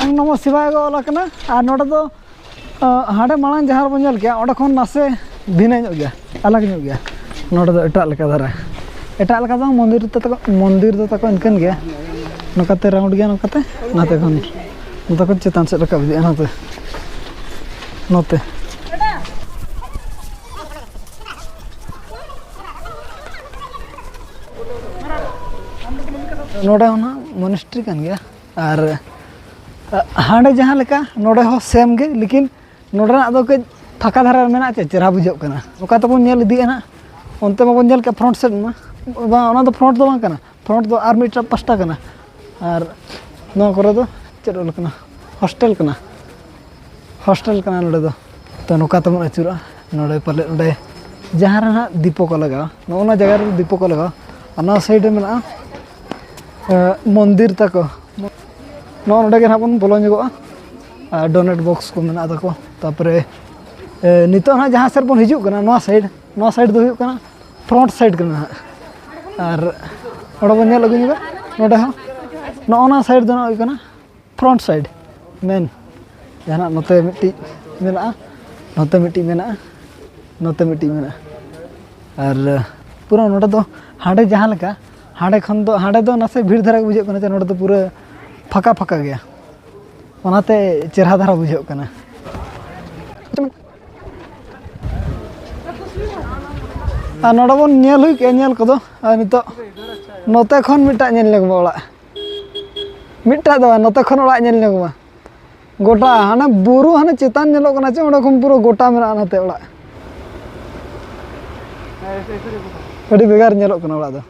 ᱳᱢ ᱱᱚᱢᱚ ᱥᱤᱵᱟᱭ ᱜᱮ ᱚᱞ ᱟᱠᱟᱱᱟ᱾ ᱟᱨ ᱱᱚᱰᱮ ᱫᱚ, ᱟᱸ, ᱦᱟᱸᱰᱮ ᱢᱟᱲᱟᱝ ᱡᱟᱦᱟᱸ ᱨᱮᱵᱚᱱ ᱧᱮᱞ ᱠᱮᱜᱼᱟ, ᱚᱸᱰᱮ ᱠᱷᱚᱱ ᱱᱟᱥᱮ ᱵᱷᱤᱱᱟᱹ ᱧᱚᱜ ᱜᱮᱭᱟ, ᱟᱞᱟᱜᱽ ᱧᱚᱜ ᱜᱮᱭᱟ᱾ ᱱᱚᱰᱮ ᱫᱚ ᱮᱴᱟᱜ ᱞᱮᱠᱟ ᱫᱷᱟᱨᱟ, ᱮᱴᱟᱜ ᱞᱮᱠᱟ ᱫᱚ ᱵᱟᱝ, ᱢᱚᱱᱫᱤᱨ ᱫᱚ ᱛᱟᱠᱚ, ᱢᱚᱱᱫᱤᱨ ᱫᱚ ᱛᱟᱠᱚ ᱤᱱᱠᱟᱹᱱ ᱜᱮᱭᱟ᱾ ᱱᱚᱝᱠᱟᱛᱮ ᱨᱟᱣᱩᱱᱰ ᱜᱮᱭᱟ, ᱱᱚᱝᱠᱟᱛᱮ ᱱᱚᱛᱮ ᱠᱷᱚᱱ, ᱱᱚᱛᱮ ᱠᱷᱚᱱ ᱪᱮᱛᱟᱱ ᱥᱮᱫ ᱨᱟᱠᱟᱵ ᱤᱫᱤᱜᱼᱟ, ᱱᱚᱛᱮ, ᱱᱚᱛᱮ᱾ ᱱᱚᱰᱮ ᱦᱚᱸ ᱱᱟᱦᱟᱜ ᱢᱚᱱᱮᱥᱴᱨᱤ ᱠᱟᱱ ᱜᱮᱭᱟ᱾ ᱟᱨ ᱦᱟᱸᱰᱮ ᱡᱟᱦᱟᱸ ᱞᱮᱠᱟ, ᱱᱚᱰᱮ ᱦᱚᱸ ᱥᱮᱢ ᱜᱮ, ᱞᱮᱠᱤᱱ ᱱᱚᱰᱮᱱᱟᱜ ᱫᱚ ᱠᱟᱹᱡ ᱯᱷᱟᱸᱠᱟ ᱫᱷᱟᱨᱟ ᱨᱮ ᱢᱮᱱᱟᱜᱼᱟ, ᱪᱮ ᱪᱮᱦᱨᱟ ᱵᱩᱡᱷᱟᱹᱜ ᱠᱟᱱᱟ᱾ ᱚᱠᱟ ᱛᱮᱵᱚᱱ ᱧᱮᱞ ᱤᱫᱤᱭᱮᱫᱼᱟ ᱱᱟᱦᱟᱜ, ᱚᱱᱛᱮ ᱢᱟᱵᱚᱱ ᱧᱮᱞ ᱠᱮᱫ ᱯᱷᱨᱚᱱᱴ ᱥᱮᱫ ᱢᱟ, ᱵᱟᱝ, ᱚᱱᱟ ᱫᱚ ᱯᱷᱨᱚᱱᱴ ᱫᱚ ᱵᱟᱝ ᱠᱟᱱᱟ, ᱯᱷᱨᱚᱱᱴ ᱫᱚ ᱟᱨ ᱢᱤᱫᱴᱟᱝ ᱯᱟᱥᱴᱟ ᱠᱟᱱᱟ᱾ ᱟᱨ ᱱᱚᱣᱟ ᱠᱚᱨᱮ ᱫᱚ ᱪᱮᱫ ᱚᱞ ᱠᱟᱱᱟ? ᱦᱳᱥᱴᱮᱞ ᱠᱟᱱᱟ, ᱦᱳᱥᱴᱮᱞ ᱠᱟᱱᱟ ᱱᱚᱰᱮ ᱫᱚ᱾ ᱛᱚ, ᱱᱚᱝᱠᱟ ᱛᱮᱵᱚᱱ ᱟᱹᱪᱩᱨᱚᱜᱼᱟ᱾ ᱱᱚᱰᱮ ᱯᱟᱞᱮᱫ ᱚᱸᱰᱮ ᱡᱟᱦᱟᱸ ᱨᱮ ᱱᱟᱦᱟᱜ ᱫᱤᱯᱚ ᱠᱚ ᱞᱟᱜᱟᱣᱟ, ᱱᱚᱜᱼᱚ ᱱᱚᱣᱟ ᱡᱟᱭᱜᱟ ᱨᱮ ᱫᱤᱯᱚ ᱠᱚ ᱞᱟᱜᱟᱣᱟ᱾ ᱟᱨ ᱱᱚᱣᱟ ᱥᱟᱭᱤᱰ ᱨᱮ ᱢᱮᱱᱟᱜᱼᱟ, ᱮ, ᱢᱚᱱᱫᱤᱨ ᱛᱟᱠᱚ᱾ ᱱᱚᱜᱼᱚ ᱱᱚᱰᱮ ᱜᱮ ᱱᱟᱦᱟᱜ ᱵᱚᱱ ᱵᱚᱞᱚ ᱧᱚᱜᱚᱜᱼᱟ᱾ ᱟᱨ ᱰᱳᱱᱮᱴ ᱵᱚᱠᱥ ᱠᱚ ᱢᱮᱱᱟᱜ ᱛᱟᱠᱚ᱾ ᱛᱟᱨᱯᱚᱨᱮ, ᱮ, ᱱᱤᱛᱚᱜ ᱱᱟᱦᱟᱜ ᱡᱟᱦᱟᱸ ᱥᱮᱫ ᱵᱚᱱ ᱦᱤᱡᱩᱜ ᱠᱟᱱᱟ, ᱱᱚᱣᱟ ᱥᱟᱭᱤᱰ, ᱱᱚᱣᱟ ᱥᱟᱭᱤᱰ ᱫᱚ ᱦᱩᱭᱩᱜ ᱠᱟᱱᱟ ᱯᱷᱨᱚᱱᱴ ᱥᱟᱭᱤᱰ ᱠᱟᱱᱟ ᱱᱟᱦᱟᱜ᱾ ᱟᱨ ᱚᱸᱰᱮ ᱵᱚᱱ ᱧᱮᱞ ᱟᱹᱜᱩ ᱧᱚᱜᱟ, ᱱᱚᱰᱮ ᱦᱚᱸ ᱱᱚᱜᱼᱚ ᱱᱚᱣᱟ ᱥᱟᱭᱤᱰ ᱫᱚ ᱱᱟᱦᱟᱜ ᱦᱩᱭᱩᱜ ᱠᱟᱱᱟ ᱯᱷᱨᱚᱱᱴ ᱥᱟᱭᱤᱰ ᱢᱮᱱ ᱡᱟᱦᱟᱱᱟᱜ ᱱᱚᱛᱮ ᱢᱤᱫᱴᱤᱡ ᱢᱮᱱᱟᱜᱼᱟ, ᱱᱚᱛᱮ ᱢᱤᱫᱴᱤᱡ ᱢᱮᱱᱟᱜᱼᱟ, ᱱᱚᱛᱮ ᱢᱤᱫᱴᱤᱡ ᱢᱮᱱᱟᱜᱼᱟ᱾ ᱟᱨ ᱯᱩᱨᱟᱹ ᱱᱚᱰᱮ ᱫᱚ ᱦᱟᱸᱰᱮ ᱡᱟᱦᱟᱸ ᱞᱮᱠᱟ, ᱦᱟᱸᱰᱮ ᱠᱷᱚᱱ ᱫᱚ, ᱦᱟᱸᱰᱮ ᱫᱚ ᱱᱟᱥᱮ ᱵᱷᱤᱲ ᱫᱷᱟᱨᱟ ᱜᱮ ᱵᱩᱡᱷᱟᱹᱜ ᱠᱟᱱᱟ, ᱡᱮ ᱱᱚᱰᱮ ᱫᱚ ᱯᱩᱨᱟᱹ ᱯᱷᱟᱸᱠᱟ ᱯᱷᱟᱸᱠᱟ ᱜᱮᱭᱟ, ᱚᱱᱟᱛᱮ ᱪᱮᱦᱨᱟ ᱫᱷᱟᱨᱟ ᱵᱩᱡᱷᱟᱹᱜ ᱠᱟᱱᱟ᱾ ᱟᱨ ᱱᱚᱰᱮ ᱵᱚᱱ ᱧᱮᱞ ᱦᱩᱭ ᱠᱮᱜᱼᱟ ᱧᱮᱞ ᱠᱚᱫᱚ, ᱟᱨ ᱱᱤᱛᱚᱜ ᱱᱚᱛᱮ ᱠᱷᱚᱱ ᱢᱤᱫᱴᱟᱝ ᱧᱮᱞ ᱧᱟᱢᱚᱜᱼᱟ ᱚᱲᱟᱜ, ᱢᱤᱫᱴᱟᱝ ᱫᱚ ᱵᱟᱝ, ᱱᱚᱛᱮ ᱠᱷᱚᱱ ᱚᱲᱟᱜ ᱧᱮᱞ ᱧᱟᱢᱚᱜᱼᱟ᱾ ᱜᱚᱴᱟ ᱦᱟᱱᱟ ᱵᱩᱨᱩ ᱦᱟᱱᱟ ᱪᱮᱛᱟᱱ ᱧᱮᱞᱚᱜ ᱠᱟᱱᱟ ᱪᱮ, ᱚᱸᱰᱮ ᱠᱷᱚᱱ ᱯᱩᱨᱟᱹ ᱜᱚᱴᱟ ᱢᱮᱱᱟᱜᱼᱟ ᱱᱟᱛᱮ ᱚᱲᱟᱜ᱾ ᱟᱹᱰᱤ ᱵᱷᱮᱜᱟᱨ ᱧᱮᱞᱚᱜ ᱠᱟᱱᱟ ᱚᱲᱟᱜ ᱫᱚ᱾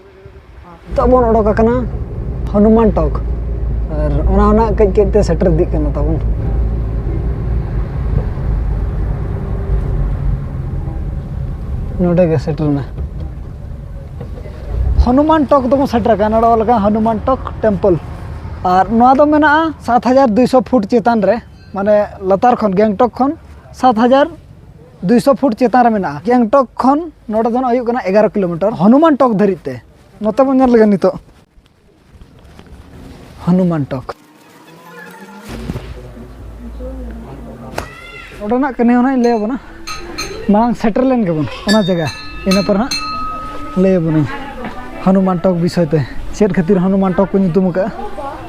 ᱱᱤᱛᱚᱜ ᱵᱚᱱ ᱚᱰᱚᱠ ᱟᱠᱟᱱᱟ ᱦᱚᱱᱩᱢᱟᱱ ᱴᱚᱠ, ᱟᱨ ᱚᱱᱟ ᱦᱚᱸ ᱱᱟᱜ ᱠᱟᱹᱡ ᱠᱟᱹᱡ ᱛᱮ ᱥᱮᱴᱮᱨ ᱤᱫᱤᱜ ᱠᱟᱱᱟ ᱛᱟᱵᱚᱱ᱾ ᱱᱚᱰᱮ ᱜᱮ ᱥᱮᱴᱮᱨ ᱮᱱᱟ᱾ ᱦᱚᱱᱩᱢᱟᱱ ᱴᱚᱠ ᱫᱚᱵᱚᱱ ᱥᱮᱴᱮᱨ ᱟᱠᱟᱱᱟ, ᱱᱚᱰᱮ ᱚᱞ ᱟᱠᱟᱱᱟ ᱦᱚᱱᱩᱢᱟᱱ ᱴᱚᱠ ᱴᱮᱢᱯᱚᱞ᱾ ᱟᱨ ᱱᱚᱣᱟ ᱫᱚ ᱢᱮᱱᱟᱜᱼᱟ ᱥᱟᱛ ᱦᱟᱡᱟᱨ ᱫᱩᱭᱥᱚ ᱯᱷᱩᱴ ᱪᱮᱛᱟᱱ ᱨᱮ, ᱢᱟᱱᱮ ᱞᱟᱛᱟᱨ ᱠᱷᱚᱱ, ᱜᱮᱝᱴᱚᱠ ᱠᱷᱚᱱ ᱥᱟᱛ ᱦᱟᱡᱟᱨ ᱫᱩᱭᱥᱚ ᱯᱷᱩᱴ ᱪᱮᱛᱟᱱ ᱨᱮ ᱢᱮᱱᱟᱜᱼᱟ᱾ ᱜᱮᱝᱴᱚᱠ ᱠᱷᱚᱱ ᱱᱚᱰᱮ ᱫᱚ ᱱᱟᱜ ᱦᱩᱭᱩᱜ ᱠᱟᱱᱟ ᱮᱜᱟᱨᱚ ᱠᱤᱞᱳᱢᱤᱴᱟᱨ ᱦᱚᱱᱩᱢᱟᱱ ᱴᱚᱠ ᱫᱷᱟᱹᱨᱤᱡ ᱛᱮ᱾ ᱱᱚᱛᱮ ᱵᱚᱱ ᱧᱮᱞ ᱞᱮᱜᱮ ᱱᱤᱛᱚᱜ ᱦᱚᱱᱩᱢᱟᱱ ᱴᱚᱠ᱾ ᱱᱚᱰᱮᱱᱟᱜ ᱠᱟᱹᱦᱱᱤ ᱦᱚᱸ ᱱᱟᱜ ᱤᱧ ᱞᱟᱹᱭ ᱟᱵᱚᱱᱟ, ᱢᱟᱲᱟᱝ ᱥᱮᱴᱮᱨ ᱞᱮᱱ ᱜᱮᱵᱚᱱ ᱚᱱᱟ ᱡᱟᱭᱜᱟ, ᱤᱱᱟᱹ ᱯᱚᱨ ᱦᱟᱸᱜ ᱞᱟᱹᱭ ᱟᱵᱚᱱᱟᱹᱧ ᱦᱚᱱᱩᱢᱟᱱ ᱴᱚᱠ ᱵᱤᱥᱚᱭ ᱛᱮ, ᱪᱮᱫ ᱠᱷᱟᱹᱛᱤᱨ ᱦᱚᱱᱩᱢᱟᱱ ᱴᱚᱠ ᱠᱚ ᱧᱩᱛᱩᱢ ᱟᱠᱟᱫᱼᱟ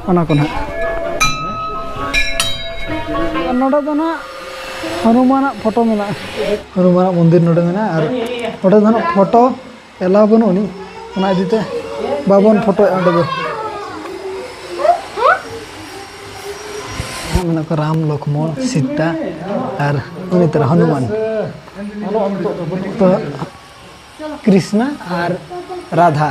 ᱚᱱᱟ ᱠᱚ ᱱᱟᱜ᱾ ᱟᱨ ᱱᱚᱰᱮ ᱫᱚ ᱱᱟᱜ ᱦᱚᱱᱩᱢᱟᱱᱟᱜ ᱯᱷᱳᱴᱳ ᱢᱮᱱᱟᱜᱼᱟ, ᱦᱚᱱᱩᱢᱟᱱᱟᱜ ᱢᱚᱱᱫᱤᱨ ᱱᱚᱰᱮ ᱢᱮᱱᱟᱜᱼᱟ᱾ ᱟᱨ ᱚᱸᱰᱮ ᱫᱚ ᱱᱟᱜ ᱯᱷᱳᱴᱳ ᱮᱞᱟᱣ ᱵᱟᱹᱱᱩᱜ ᱟᱹᱱᱤᱡ, ᱚᱱᱟ ᱤᱫᱤ ᱛᱮ ᱵᱟᱵᱚᱱ ᱯᱷᱳᱴᱳᱭᱟ ᱚᱸᱰᱮ ᱫᱚ᱾ ᱢᱮᱱᱟᱜ ᱠᱚᱣᱟ ᱨᱟᱢ, ᱞᱚᱠᱷᱢᱚᱬ, ᱥᱤᱛᱟ ᱟᱨ ᱩᱱᱤ ᱛᱚᱨᱟ ᱦᱚᱱᱩᱢᱟᱱ᱾ ᱛᱚ ᱠᱨᱤᱥᱱᱟ ᱟᱨ ᱨᱟᱫᱷᱟ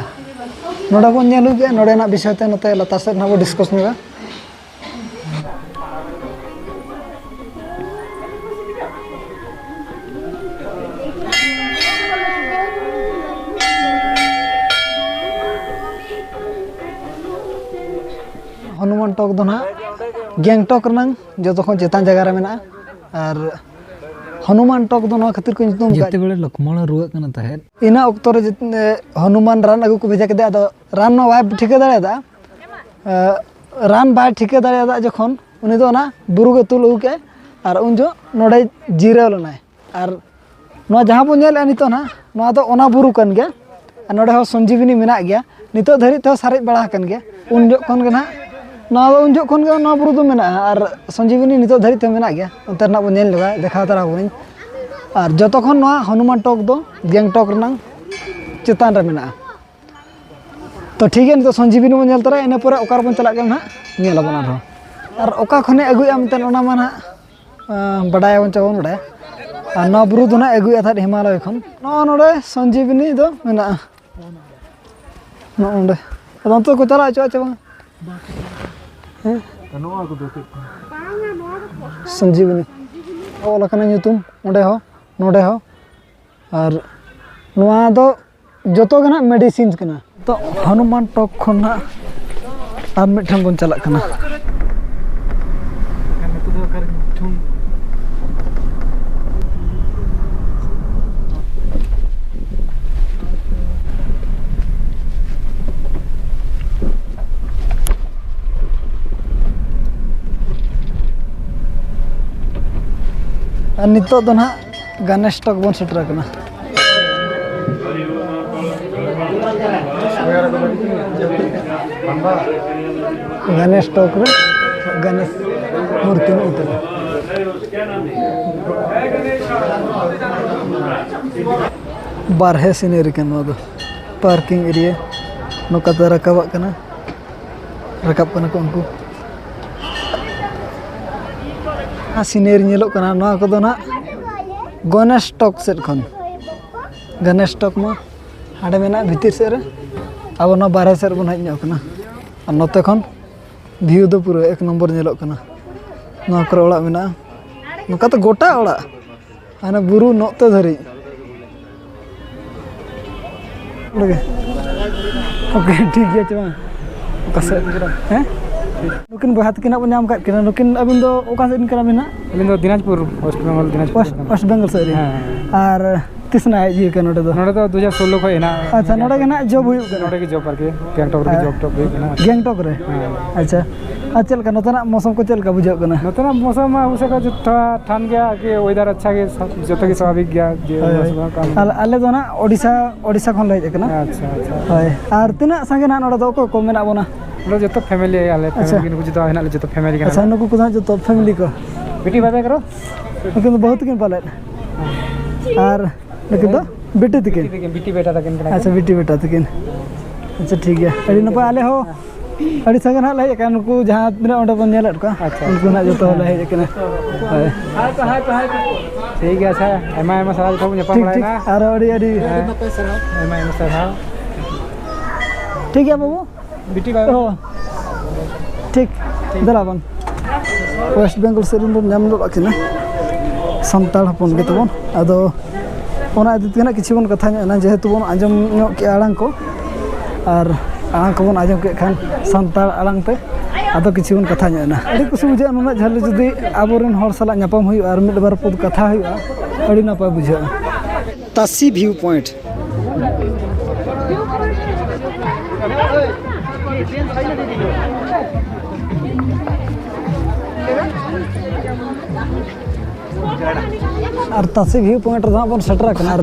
ᱱᱚᱰᱮ ᱵᱚᱱ ᱧᱮᱞ ᱦᱩᱭ ᱠᱮᱜᱼᱟ᱾ ᱱᱚᱰᱮᱱᱟᱜ ᱵᱤᱥᱚᱭ ᱛᱮ ᱱᱚᱛᱮ ᱞᱟᱛᱟᱨ ᱥᱮᱫ ᱱᱟᱜ ᱵᱚᱱ ᱰᱤᱥᱠᱟᱥ ᱧᱚᱜᱟ᱾ ᱦᱚᱱᱩᱢᱟᱱ ᱴᱚᱠ ᱫᱚ ᱱᱟᱦᱟᱜ ᱜᱮᱝᱴᱚᱠ ᱨᱮᱱᱟᱝ ᱡᱚᱛᱚ ᱠᱷᱚᱱ ᱪᱮᱛᱟᱱ ᱡᱟᱭᱜᱟ ᱨᱮ ᱢᱮᱱᱟᱜᱼᱟ᱾ ᱟᱨ ᱦᱚᱱᱩᱢᱟᱱ ᱴᱚᱠ ᱫᱚ ᱱᱚᱣᱟ ᱠᱷᱟᱹᱛᱤᱨ ᱠᱚ ᱧᱩᱛᱩᱢ ᱟᱠᱟᱫ ᱡᱮᱛᱮ ᱵᱮᱲᱮ ᱞᱚᱠᱢᱚᱬ ᱮ ᱨᱩᱣᱟᱹᱜ ᱠᱟᱱᱟ ᱛᱟᱦᱮᱸᱫ᱾ ᱤᱱᱟᱹ ᱚᱠᱛᱚ ᱨᱮ ᱡᱮ-, ᱦᱚᱱᱩᱢᱟᱱ ᱨᱟᱱ ᱟᱹᱜᱩ ᱠᱚ ᱵᱷᱮᱡᱟ ᱠᱮᱫᱮᱭᱟ᱾ ᱟᱫᱚ ᱨᱟᱱ ᱢᱟ ᱵᱟᱭ ᱴᱷᱤᱠᱟᱹ ᱫᱟᱲᱮᱭᱟᱫᱟ᱾ ᱮ, ᱨᱟᱱ ᱵᱟᱭ ᱴᱷᱤᱠᱟᱹ ᱫᱟᱲᱮᱭᱟᱫᱟ ᱡᱚᱠᱷᱚᱱ, ᱩᱱᱤ ᱫᱚ ᱚᱱᱟ ᱵᱩᱨᱩ ᱜᱮ ᱛᱩᱞ ᱟᱹᱜᱩ ᱠᱮᱫᱟᱭ ᱟᱨ ᱩᱱ ᱡᱚᱦᱚᱜ ᱱᱚᱰᱮ ᱡᱤᱨᱟᱹᱣ ᱞᱮᱱᱟᱭ᱾ ᱟᱨ ᱱᱚᱣᱟ ᱡᱟᱦᱟᱸ ᱵᱚᱱ ᱧᱮᱞᱮᱫᱼᱟ ᱱᱤᱛᱚᱜ ᱱᱟᱦᱟᱜ, ᱱᱚᱣᱟ ᱫᱚ ᱚᱱᱟ ᱵᱩᱨᱩ ᱠᱟᱱ ᱜᱮᱭᱟ᱾ ᱟᱨ ᱱᱚᱰᱮ ᱦᱚᱸ ᱥᱚᱧᱡᱤᱵᱤᱱᱤ ᱢᱮᱱᱟᱜ ᱜᱮᱭᱟ, ᱱᱤᱛᱚᱜ ᱫᱷᱟᱹᱨᱤᱡ ᱛᱮᱦᱚᱸ ᱥᱟᱨᱮᱡ ᱵᱟᱲᱟ ᱟᱠᱟᱱ ᱜᱮᱭᱟ᱾ ᱩᱱ ᱡᱚᱦᱚᱜ ᱠᱷᱚᱱ ᱜᱮ ᱱᱟᱦᱟᱜ, ᱱᱚᱣᱟ ᱫᱚ ᱩᱱ ᱡᱚᱦᱚᱜ ᱠᱷᱚᱱ ᱜᱮ ᱱᱚᱣᱟ ᱵᱩᱨᱩ ᱫᱚ ᱢᱮᱱᱟᱜᱼᱟ᱾ ᱟᱨ ᱥᱚᱧᱡᱤᱵᱤᱱᱤ ᱱᱤᱛᱚᱜ ᱫᱷᱟᱹᱨᱤᱡ ᱛᱮᱦᱚᱸ ᱢᱮᱱᱟᱜ ᱜᱮᱭᱟ᱾ ᱚᱱᱛᱮ ᱨᱮᱱᱟᱜ ᱵᱚᱱ ᱧᱮᱞ ᱞᱮᱜᱟ, ᱫᱮᱠᱷᱟᱣ ᱛᱟᱨᱟ ᱵᱚᱱᱟᱹᱧ᱾ ᱟᱨ ᱡᱚᱛᱚ ᱠᱷᱚᱱ ᱱᱚᱣᱟ ᱦᱚᱱᱩᱢᱟᱱ ᱴᱚᱠ ᱫᱚ ᱜᱮᱝᱴᱚᱠ ᱨᱮᱱᱟᱝ ᱪᱮᱛᱟᱱ ᱨᱮ ᱢᱮᱱᱟᱜᱼᱟ᱾ ᱛᱚ ᱴᱷᱤᱠ ᱜᱮᱭᱟ, ᱱᱤᱛᱚᱜ ᱥᱚᱧᱡᱤᱵᱤᱱᱤ ᱵᱚᱱ ᱧᱮᱞ ᱛᱚᱨᱟᱭᱟ, ᱤᱱᱟᱹ ᱯᱚᱨᱮ ᱚᱠᱟ ᱨᱮᱵᱚᱱ ᱪᱟᱞᱟᱜ ᱠᱟᱱᱟ ᱱᱟᱦᱟᱜ ᱧᱮᱞ ᱟᱵᱚᱱ ᱟᱨᱦᱚᱸ᱾ ᱟᱨ ᱚᱠᱟ ᱠᱷᱚᱱᱮ ᱟᱹᱜᱩᱭᱮᱫᱼᱟ ᱢᱮᱱᱛᱮ ᱚᱱᱟ ᱢᱟ ᱱᱟᱦᱟᱜ, ᱟᱸ, ᱵᱟᱰᱟᱭᱟᱵᱚᱱ ᱪᱮ ᱵᱟᱵᱚᱱ ᱵᱟᱰᱟᱭᱟ᱾ ᱟᱨ ᱱᱚᱣᱟ ᱵᱩᱨᱩ ᱫᱚ ᱱᱟᱦᱟᱜ ᱟᱹᱜᱩᱭᱮᱫᱼᱟ ᱛᱟᱦᱮᱸᱫ ᱦᱤᱢᱟᱞᱚᱭ ᱠᱷᱚᱱ᱾ ᱱᱚᱜᱼᱚ ᱱᱚᱰᱮ ᱥᱚᱧᱡᱤᱵᱤᱱᱤ ᱫᱚ ᱢᱮᱱᱟᱜᱼᱟ, ᱱᱚᱜᱼᱚ ᱱᱚᱰᱮ᱾ ᱟᱫᱚ ᱚᱱᱛᱮ ᱠᱚ ᱪᱟᱞᱟᱣ ᱦᱚᱪᱚᱣᱟᱜᱼᱟ ᱪᱮ ᱵᱟᱝ? ᱦᱮᱸ? ᱱᱚᱣᱟ ᱠᱚᱫᱚ ᱪᱮᱫ ᱠᱟᱱᱟ? ᱥᱚᱧᱡᱤᱵᱤᱱᱤ ᱚᱞ ᱟᱠᱟᱱᱟ ᱧᱩᱛᱩᱢ ᱚᱸᱰᱮ ᱦᱚᱸ, ᱱᱚᱰᱮ ᱦᱚᱸ᱾ ᱟᱨ ᱱᱚᱣᱟ ᱫᱚ ᱡᱚᱛᱚ ᱜᱮ ᱱᱟᱦᱟᱜ medicines ᱠᱟᱱᱟ᱾ ᱛᱚ ᱦᱚᱱᱩᱢᱟᱱ ᱴᱚᱠ ᱠᱷᱚᱱ ᱱᱟᱦᱟᱜ ᱟᱨ ᱢᱤᱫᱴᱷᱮᱱ ᱵᱚᱱ ᱪᱟᱞᱟᱜ ᱠᱟᱱᱟ᱾ ᱟᱨ ᱱᱤᱛᱚᱜ ᱫᱚ ᱱᱟᱦᱟᱜ ᱜᱚᱱᱮᱥ ᱴᱚᱠ ᱵᱚᱱ ᱥᱮᱴᱮᱨ ᱟᱠᱟᱱᱟ᱾ ᱜᱚᱱᱮᱥ ᱴᱚᱠ ᱨᱮ ᱜᱚᱱᱮᱥ ᱢᱩᱨᱛᱤ ᱢᱮᱱᱟᱜ ᱩᱛᱟᱹᱨᱟ᱾ ᱵᱟᱨᱦᱮ scenery ᱠᱟᱱᱟ ᱱᱚᱣᱟ ᱫᱚ, parking area᱾ ᱱᱚᱝᱠᱟᱛᱮ ᱨᱟᱠᱟᱵᱟᱜ ᱠᱟᱱᱟ, ᱨᱟᱠᱟᱵ ᱠᱟᱱᱟ ᱠᱚ ᱩᱱᱠᱩ᱾ ᱟᱨ ᱥᱤᱱᱟᱹᱨᱤ ᱧᱮᱞᱚᱜ ᱠᱟᱱᱟ, ᱱᱚᱣᱟ ᱠᱚᱫᱚ ᱱᱟᱜ ᱜᱚᱱᱮᱥ ᱴᱚᱠ ᱥᱮᱫ ᱠᱷᱚᱱ᱾ ᱜᱚᱱᱮᱥ ᱴᱚᱠ ᱢᱟ ᱦᱟᱸᱰᱮ ᱢᱮᱱᱟᱜᱼᱟ ᱵᱷᱤᱛᱤᱨ ᱥᱮᱫ ᱨᱮ, ᱟᱵᱚ ᱱᱚᱣᱟ ᱵᱟᱨᱦᱮ ᱥᱮᱫ ᱨᱮᱵᱚᱱ ᱦᱮᱡ ᱧᱚᱜ ᱠᱟᱱᱟ᱾ ᱟᱨ ᱱᱚᱛᱮ ᱠᱷᱚᱱ ᱵᱷᱤᱭᱩ ᱫᱚ ᱯᱩᱨᱟᱹ ᱮᱠ ᱱᱚᱢᱵᱚᱨ ᱧᱮᱞᱚᱜ ᱠᱟᱱᱟ᱾ ᱱᱚᱣᱟ ᱠᱚᱨᱮ ᱚᱲᱟᱜ ᱢᱮᱱᱟᱜᱼᱟ, ᱱᱚᱝᱠᱟ ᱛᱮ ᱜᱚᱴᱟ ᱚᱲᱟᱜ, ᱦᱟᱱᱮ ᱵᱩᱨᱩ ᱱᱚᱛᱮ ᱫᱷᱟᱹᱨᱤᱡ᱾ ᱚᱸᱰᱮ ᱜᱮ᱾ ᱳᱠᱮ, ᱴᱷᱤᱠ ᱜᱮᱭᱟ, ᱪᱮ ᱵᱟᱝ? ᱚᱠᱟ ᱥᱮᱫ? ᱦᱮᱸ? ᱱᱩᱠᱤᱱ ᱵᱚᱭᱦᱟ ᱛᱟᱹᱠᱤᱱ ᱦᱟᱸᱜ ᱵᱚᱱ ᱧᱟᱢ ᱠᱟᱫ ᱠᱤᱱᱟ᱾ ᱱᱩᱠᱤᱱ, ᱟᱹᱵᱤᱱ ᱫᱚ ᱚᱠᱟ ᱥᱮᱫ ᱨᱮᱱ ᱠᱟᱱᱟ ᱵᱤᱱ ᱦᱟᱸᱜ? ᱟᱹᱞᱤᱧ ᱫᱚ ᱫᱤᱱᱟᱡᱽᱯᱩᱨ, ᱳᱭᱮᱥᱴ ᱵᱮᱝᱜᱚᱞ, ᱫᱤᱱᱟᱡᱽᱯᱩᱨ ᱠᱷᱚᱱ᱾ ᱳᱭᱮᱥᱴ ᱵᱮᱝᱜᱚᱞ ᱥᱮᱫ ᱨᱮ᱾ ᱦᱮᱸ᱾ ᱟᱨ ᱛᱤᱥ ᱱᱟᱜ ᱦᱮᱡ ᱦᱩᱭ ᱠᱟᱱᱟ ᱱᱚᱰᱮ ᱫᱚ? ᱱᱚᱰᱮ ᱫᱚ ᱫᱩ ᱦᱟᱡᱟᱨ ᱥᱳᱞᱞᱳ ᱠᱷᱚᱱ ᱦᱮᱱᱟᱜ᱾ ᱟᱪᱪᱷᱟ, ᱱᱚᱰᱮ ᱜᱮ ᱱᱟᱜ ᱡᱚᱵ ᱦᱩᱭᱩᱜ ᱠᱟᱱᱟ᱾ ᱱᱚᱰᱮ ᱜᱮ ᱡᱚᱵ ᱟᱨᱠᱤ, ᱜᱮᱝᱴᱚᱠ ᱨᱮᱜᱮ ᱦᱮᱸ᱾ ᱡᱚᱵ ᱴᱚᱵ ᱦᱩᱭᱩᱜ ᱠᱟᱱᱟ᱾ ᱜᱮᱝᱴᱚᱠ ᱨᱮ? ᱦᱮᱸ᱾ ᱟᱪᱪᱷᱟ, ᱟᱨ ᱪᱮᱫ ᱞᱮᱠᱟ ᱱᱚᱛᱮᱱᱟᱜ ᱢᱳᱥᱚᱢ ᱠᱚ ᱪᱮᱫ ᱞᱮᱠᱟ ᱵᱩᱡᱷᱟᱹᱜ ᱠᱟᱱᱟ? ᱱᱚᱛᱮᱱᱟᱜ ᱢᱳᱥᱚᱢ ᱢᱟ ᱚᱵᱚᱥᱥᱳᱭ ᱠᱚ ᱡᱚᱛᱚ ᱴᱷᱟᱱ ᱜᱮᱭᱟ ᱟᱨᱠᱤ, ᱳᱭᱮᱫᱟᱨ ᱟᱪᱪᱷᱟ ᱜᱮ, ᱥᱟ-, ᱡᱚᱛᱚ ᱜᱮ ᱟᱪᱪᱷᱟ᱾ ᱥᱟᱵᱷᱟᱵᱤᱠ ᱜᱮᱭᱟ, ᱡᱮ ᱦᱳᱭ, ᱦᱳᱭ᱾ ᱢᱳᱥᱚᱢ ᱠᱚ᱾ ᱟᱞᱮ, ᱟᱞᱮ ᱫᱚ ᱱᱟᱜ ᱳᱰᱤᱥᱟ, ᱳᱰᱤᱥᱟ ᱠᱷᱚᱱ ᱞᱮ ᱦᱮᱡ ᱟᱠᱟᱱᱟ᱾ ᱟᱪᱪᱷᱟ, ᱟᱪᱪᱷᱟ᱾ ᱦᱳᱭ, ᱟᱨ ᱛᱤᱱᱟᱹᱜ ᱥᱟᱸᱜᱮ ᱱᱟᱜ ᱱᱚᱰᱮ ᱫᱚ ᱚᱠᱚᱭ ᱠᱚ ᱢᱮᱱᱟᱜ ᱵᱚᱱᱟ? ᱱᱚᱰᱮ ᱡᱚᱛᱚ ᱯᱷᱮᱢᱮᱞᱤ, ᱟᱞᱮ ᱟᱪᱪᱷᱟ᱾ ᱯᱷᱮᱢᱮᱞᱤ ᱜᱮ ᱱᱩᱠᱩ ᱡᱚᱛᱚ ᱦᱮᱱᱟᱜ ᱞᱮ, ᱡᱚᱛᱚ ᱯᱷᱮᱢᱮᱞᱤ ᱠᱟᱱᱟ ᱟᱪᱪᱷᱟ, ᱞᱮ᱾ ᱱᱩᱠᱩ ᱠᱚᱫᱚ ᱦᱟᱸᱜ ᱡᱚᱛᱚ ᱯᱷᱮᱢᱮᱞᱤ ᱠᱚ? ᱵᱤᱴᱤ ᱵᱟᱭ ᱵᱟᱭ ᱠᱟᱨᱚ? ᱱᱩᱠᱤᱱ ᱫᱚ ᱵᱟᱹᱦᱩ ᱛᱟᱹᱠᱤᱱ ᱯᱟᱞᱮᱫ? ᱟᱨ ᱱᱩᱠᱤᱱ ᱫᱚ ᱵᱤᱴᱤ ᱛᱟᱹᱠᱤᱱ? ᱵᱤᱴᱤ ᱛᱟᱹᱠᱤᱱ, ᱵᱤᱴᱤ ᱵᱮᱴᱟ ᱛᱟᱹᱠᱤᱱ ᱠᱟᱱᱟ ᱟᱪᱪᱷᱟ, ᱠᱤᱱ᱾ ᱵᱤᱴᱤ ᱵᱮᱴᱟ ᱛᱟᱹᱠᱤᱱ᱾ ᱟᱪᱪᱷᱟ, ᱴᱷᱤᱠ ᱜᱮᱭᱟ, ᱟᱹᱰᱤ ᱱᱟᱯᱟᱭ᱾ ᱟᱞᱮ ᱦᱚᱸ ᱟᱹᱰᱤ ᱥᱟᱸᱜᱮ ᱱᱟᱦᱟᱜ ᱞᱮ ᱦᱮᱡ ᱟᱠᱟᱱᱟ, ᱱᱩᱠᱩ ᱡᱟᱦᱟᱸ ᱛᱤᱱᱟᱹᱜ ᱚᱸᱰᱮ ᱵᱚᱱ ᱧᱮᱞᱮᱫ ᱠᱚᱣᱟ, ᱟᱪᱪᱷᱟ, ᱩᱱᱠᱩ ᱟᱪᱪᱷᱟ᱾ ᱱᱟᱦᱟᱜ ᱡᱚᱛᱚ ᱦᱚᱲ ᱞᱮ ᱦᱮᱡ ᱟᱠᱟᱱᱟ᱾ ᱦᱳᱭ᱾ ᱴᱷᱤᱠ ᱜᱮᱭᱟ, ᱟᱪᱪᱷᱟ, ᱟᱭᱢᱟ ᱟᱭᱢᱟ ᱥᱟᱨᱦᱟᱣ, ᱡᱚᱛᱚ ᱵᱚᱱ ᱧᱟᱯᱟᱢ ᱴᱷᱤᱠ, ᱴᱷᱤᱠ, ᱵᱟᱲᱟᱭᱮᱱᱟ᱾ ᱟᱨᱚ ᱟᱹᱰᱤ, ᱟᱹᱰᱤ ᱦᱮᱸ᱾ ᱟᱭᱢᱟ ᱟᱭᱢᱟ ᱥᱟᱨᱦᱟᱣ᱾ ᱴᱷᱤᱠ ᱜᱮᱭᱟ ᱵᱟᱹᱵᱩ᱾ ᱵᱤᱴᱤ ᱵᱟᱭ ᱚ, ᱴᱷᱤᱠ, ᱫᱮᱞᱟ ᱵᱚᱱ᱾ ᱳᱭᱮᱥᱴ ᱵᱮᱝᱜᱚᱞ ᱥᱮᱫ ᱨᱮᱱ ᱵᱚᱱ ᱧᱟᱢ ᱜᱚᱫ ᱟᱹᱠᱤᱱᱟ, ᱥᱟᱱᱛᱟᱲ ᱦᱚᱯᱚᱱ ᱜᱮ ᱛᱟᱵᱚᱱ᱾ ᱟᱫᱚ ᱚᱱᱟ ᱤᱫᱤ ᱛᱮ ᱱᱟᱜ ᱠᱤᱪᱷᱩ ᱵᱚᱱ ᱠᱟᱛᱷᱟ ᱧᱚᱜ ᱮᱱᱟ, ᱡᱮᱦᱮᱛᱩ ᱵᱚᱱ ᱟᱸᱡᱚᱢ ᱧᱚᱜ ᱠᱮᱜᱼᱟ ᱟᱲᱟᱝ ᱠᱚ, ᱟᱨ ᱟᱲᱟᱝ ᱠᱚᱵᱚᱱ ᱟᱸᱡᱚᱢ ᱠᱮᱫ ᱠᱷᱟᱱ ᱥᱟᱱᱛᱟᱲ ᱟᱲᱟᱝ ᱛᱮ ᱟᱫᱚ ᱠᱤᱪᱷᱩ ᱵᱚᱱ ᱠᱟᱛᱷᱟ ᱧᱚᱜ ᱮᱱᱟ᱾ ᱟᱹᱰᱤ ᱠᱩᱥᱤ ᱵᱩᱡᱷᱟᱹᱜᱼᱟ, ᱱᱩᱱᱟᱹᱜ ᱡᱷᱟᱹᱞ ᱨᱮ ᱡᱩᱫᱤ ᱟᱵᱚᱨᱮᱱ ᱦᱚᱲ ᱥᱟᱞᱟᱜ ᱧᱟᱯᱟᱢ ᱦᱩᱭᱩᱜᱼᱟ ᱟᱨ ᱢᱤᱫ ᱵᱟᱨ ᱯᱚᱫ ᱠᱟᱛᱷᱟ ᱦᱩᱭᱩᱜᱼᱟ, ᱟᱹᱰᱤ ᱱᱟᱯᱟᱭ ᱵᱩᱡᱷᱟᱹᱜᱼᱟ᱾ ᱛᱟᱥᱤ ᱵᱷᱤᱭᱩ ᱯᱚᱭᱮᱱᱴ᱾ ᱟᱨ ᱛᱟᱥᱤ ᱵᱷᱤᱭᱩ ᱯᱚᱭᱮᱱᱴ ᱨᱮᱫᱚ ᱦᱟᱸᱜ ᱵᱚᱱ ᱥᱮᱴᱮᱨ ᱟᱠᱟᱱᱟ᱾ ᱟᱨ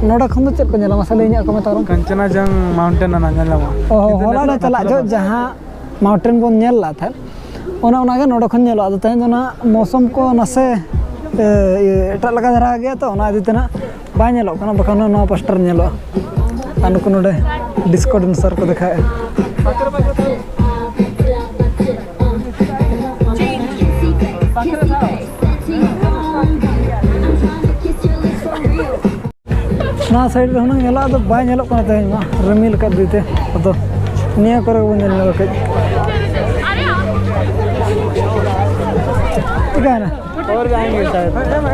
ᱱᱚᱰᱮ ᱠᱷᱚᱱ ᱫᱚ ᱪᱮᱫ ᱠᱚ ᱧᱮᱞᱚᱜᱼᱟ, ᱢᱟᱥᱮ ᱞᱟᱹᱭ ᱧᱚᱜ ᱟᱠᱚ ᱢᱮ ᱛᱟᱵᱚᱱ᱾ ᱠᱟᱧᱪᱚᱱᱟᱡᱚᱝ ᱢᱟᱣᱩᱱᱴᱮᱱ ᱚᱱᱟ ᱧᱮᱞ ᱧᱟᱢᱚᱜᱼᱟ᱾ ᱚ ᱦᱚᱸ, ᱠᱤᱱᱛᱩ ᱦᱚᱞᱟ ᱱᱤᱛᱚᱜ ᱞᱮ ᱪᱟᱞᱟᱜ ᱱᱟᱛᱮ ᱫᱚ ᱡᱚᱦᱚᱜ ᱡᱟᱦᱟᱸ ᱢᱟᱣᱩᱱᱴᱮᱱ ᱵᱚᱱ ᱧᱮᱞ ᱞᱮᱫ ᱛᱟᱦᱮᱸᱫ, ᱚᱱᱮ ᱚᱱᱟᱜᱮ ᱱᱚᱰᱮ ᱠᱷᱚᱱ ᱧᱮᱞᱚᱜᱼᱟ᱾ ᱟᱫᱚ ᱛᱮᱦᱮᱧ ᱫᱚ ᱱᱟᱜ ᱢᱳᱥᱚᱢ ᱠᱚ ᱱᱟᱥᱮ, ᱮ, ᱤᱭᱟᱹ, ᱮᱴᱟᱜ ᱞᱮᱠᱟ ᱫᱷᱟᱨᱟ ᱜᱮᱭᱟ ᱛᱚ, ᱚᱱᱟ ᱤᱫᱤ ᱛᱮ ᱱᱟᱜ ᱵᱟᱭ ᱧᱮᱞᱚᱜ ᱠᱟᱱᱟ, ᱵᱟᱠᱷᱟᱱ ᱱᱚᱣᱟ ᱯᱟᱥᱴᱟ ᱨᱮ ᱧᱮᱞᱚᱜᱼᱟ᱾ ᱟᱨ ᱱᱩᱠᱩ ᱱᱚᱰᱮ ᱰᱤᱥᱠᱳ ᱰᱮᱱᱥᱟᱨ ᱠᱚ ᱫᱮᱠᱷᱟᱣᱮᱫᱼᱟ᱾ ᱚᱱᱟ ᱥᱟᱭᱤᱰ ᱨᱮ ᱦᱩᱱᱟᱹᱝ ᱧᱮᱞᱚᱜᱼᱟ, ᱟᱫᱚ ᱵᱟᱭ ᱧᱮᱞᱚᱜ ᱠᱟᱱᱟ ᱛᱮᱦᱮᱧ ᱢᱟ, ᱨᱤᱢᱤᱞ ᱟᱠᱟᱫ ᱫᱤᱭᱮ ᱛᱮ᱾ ᱟᱫᱚ ᱱᱤᱭᱟᱹ ᱠᱚᱨᱮ ᱜᱮᱵᱚᱱ ᱧᱮᱞ ᱧᱚᱜᱟ ᱠᱟᱹᱡ᱾ ᱪᱤᱠᱟᱹᱭᱮᱱᱟ?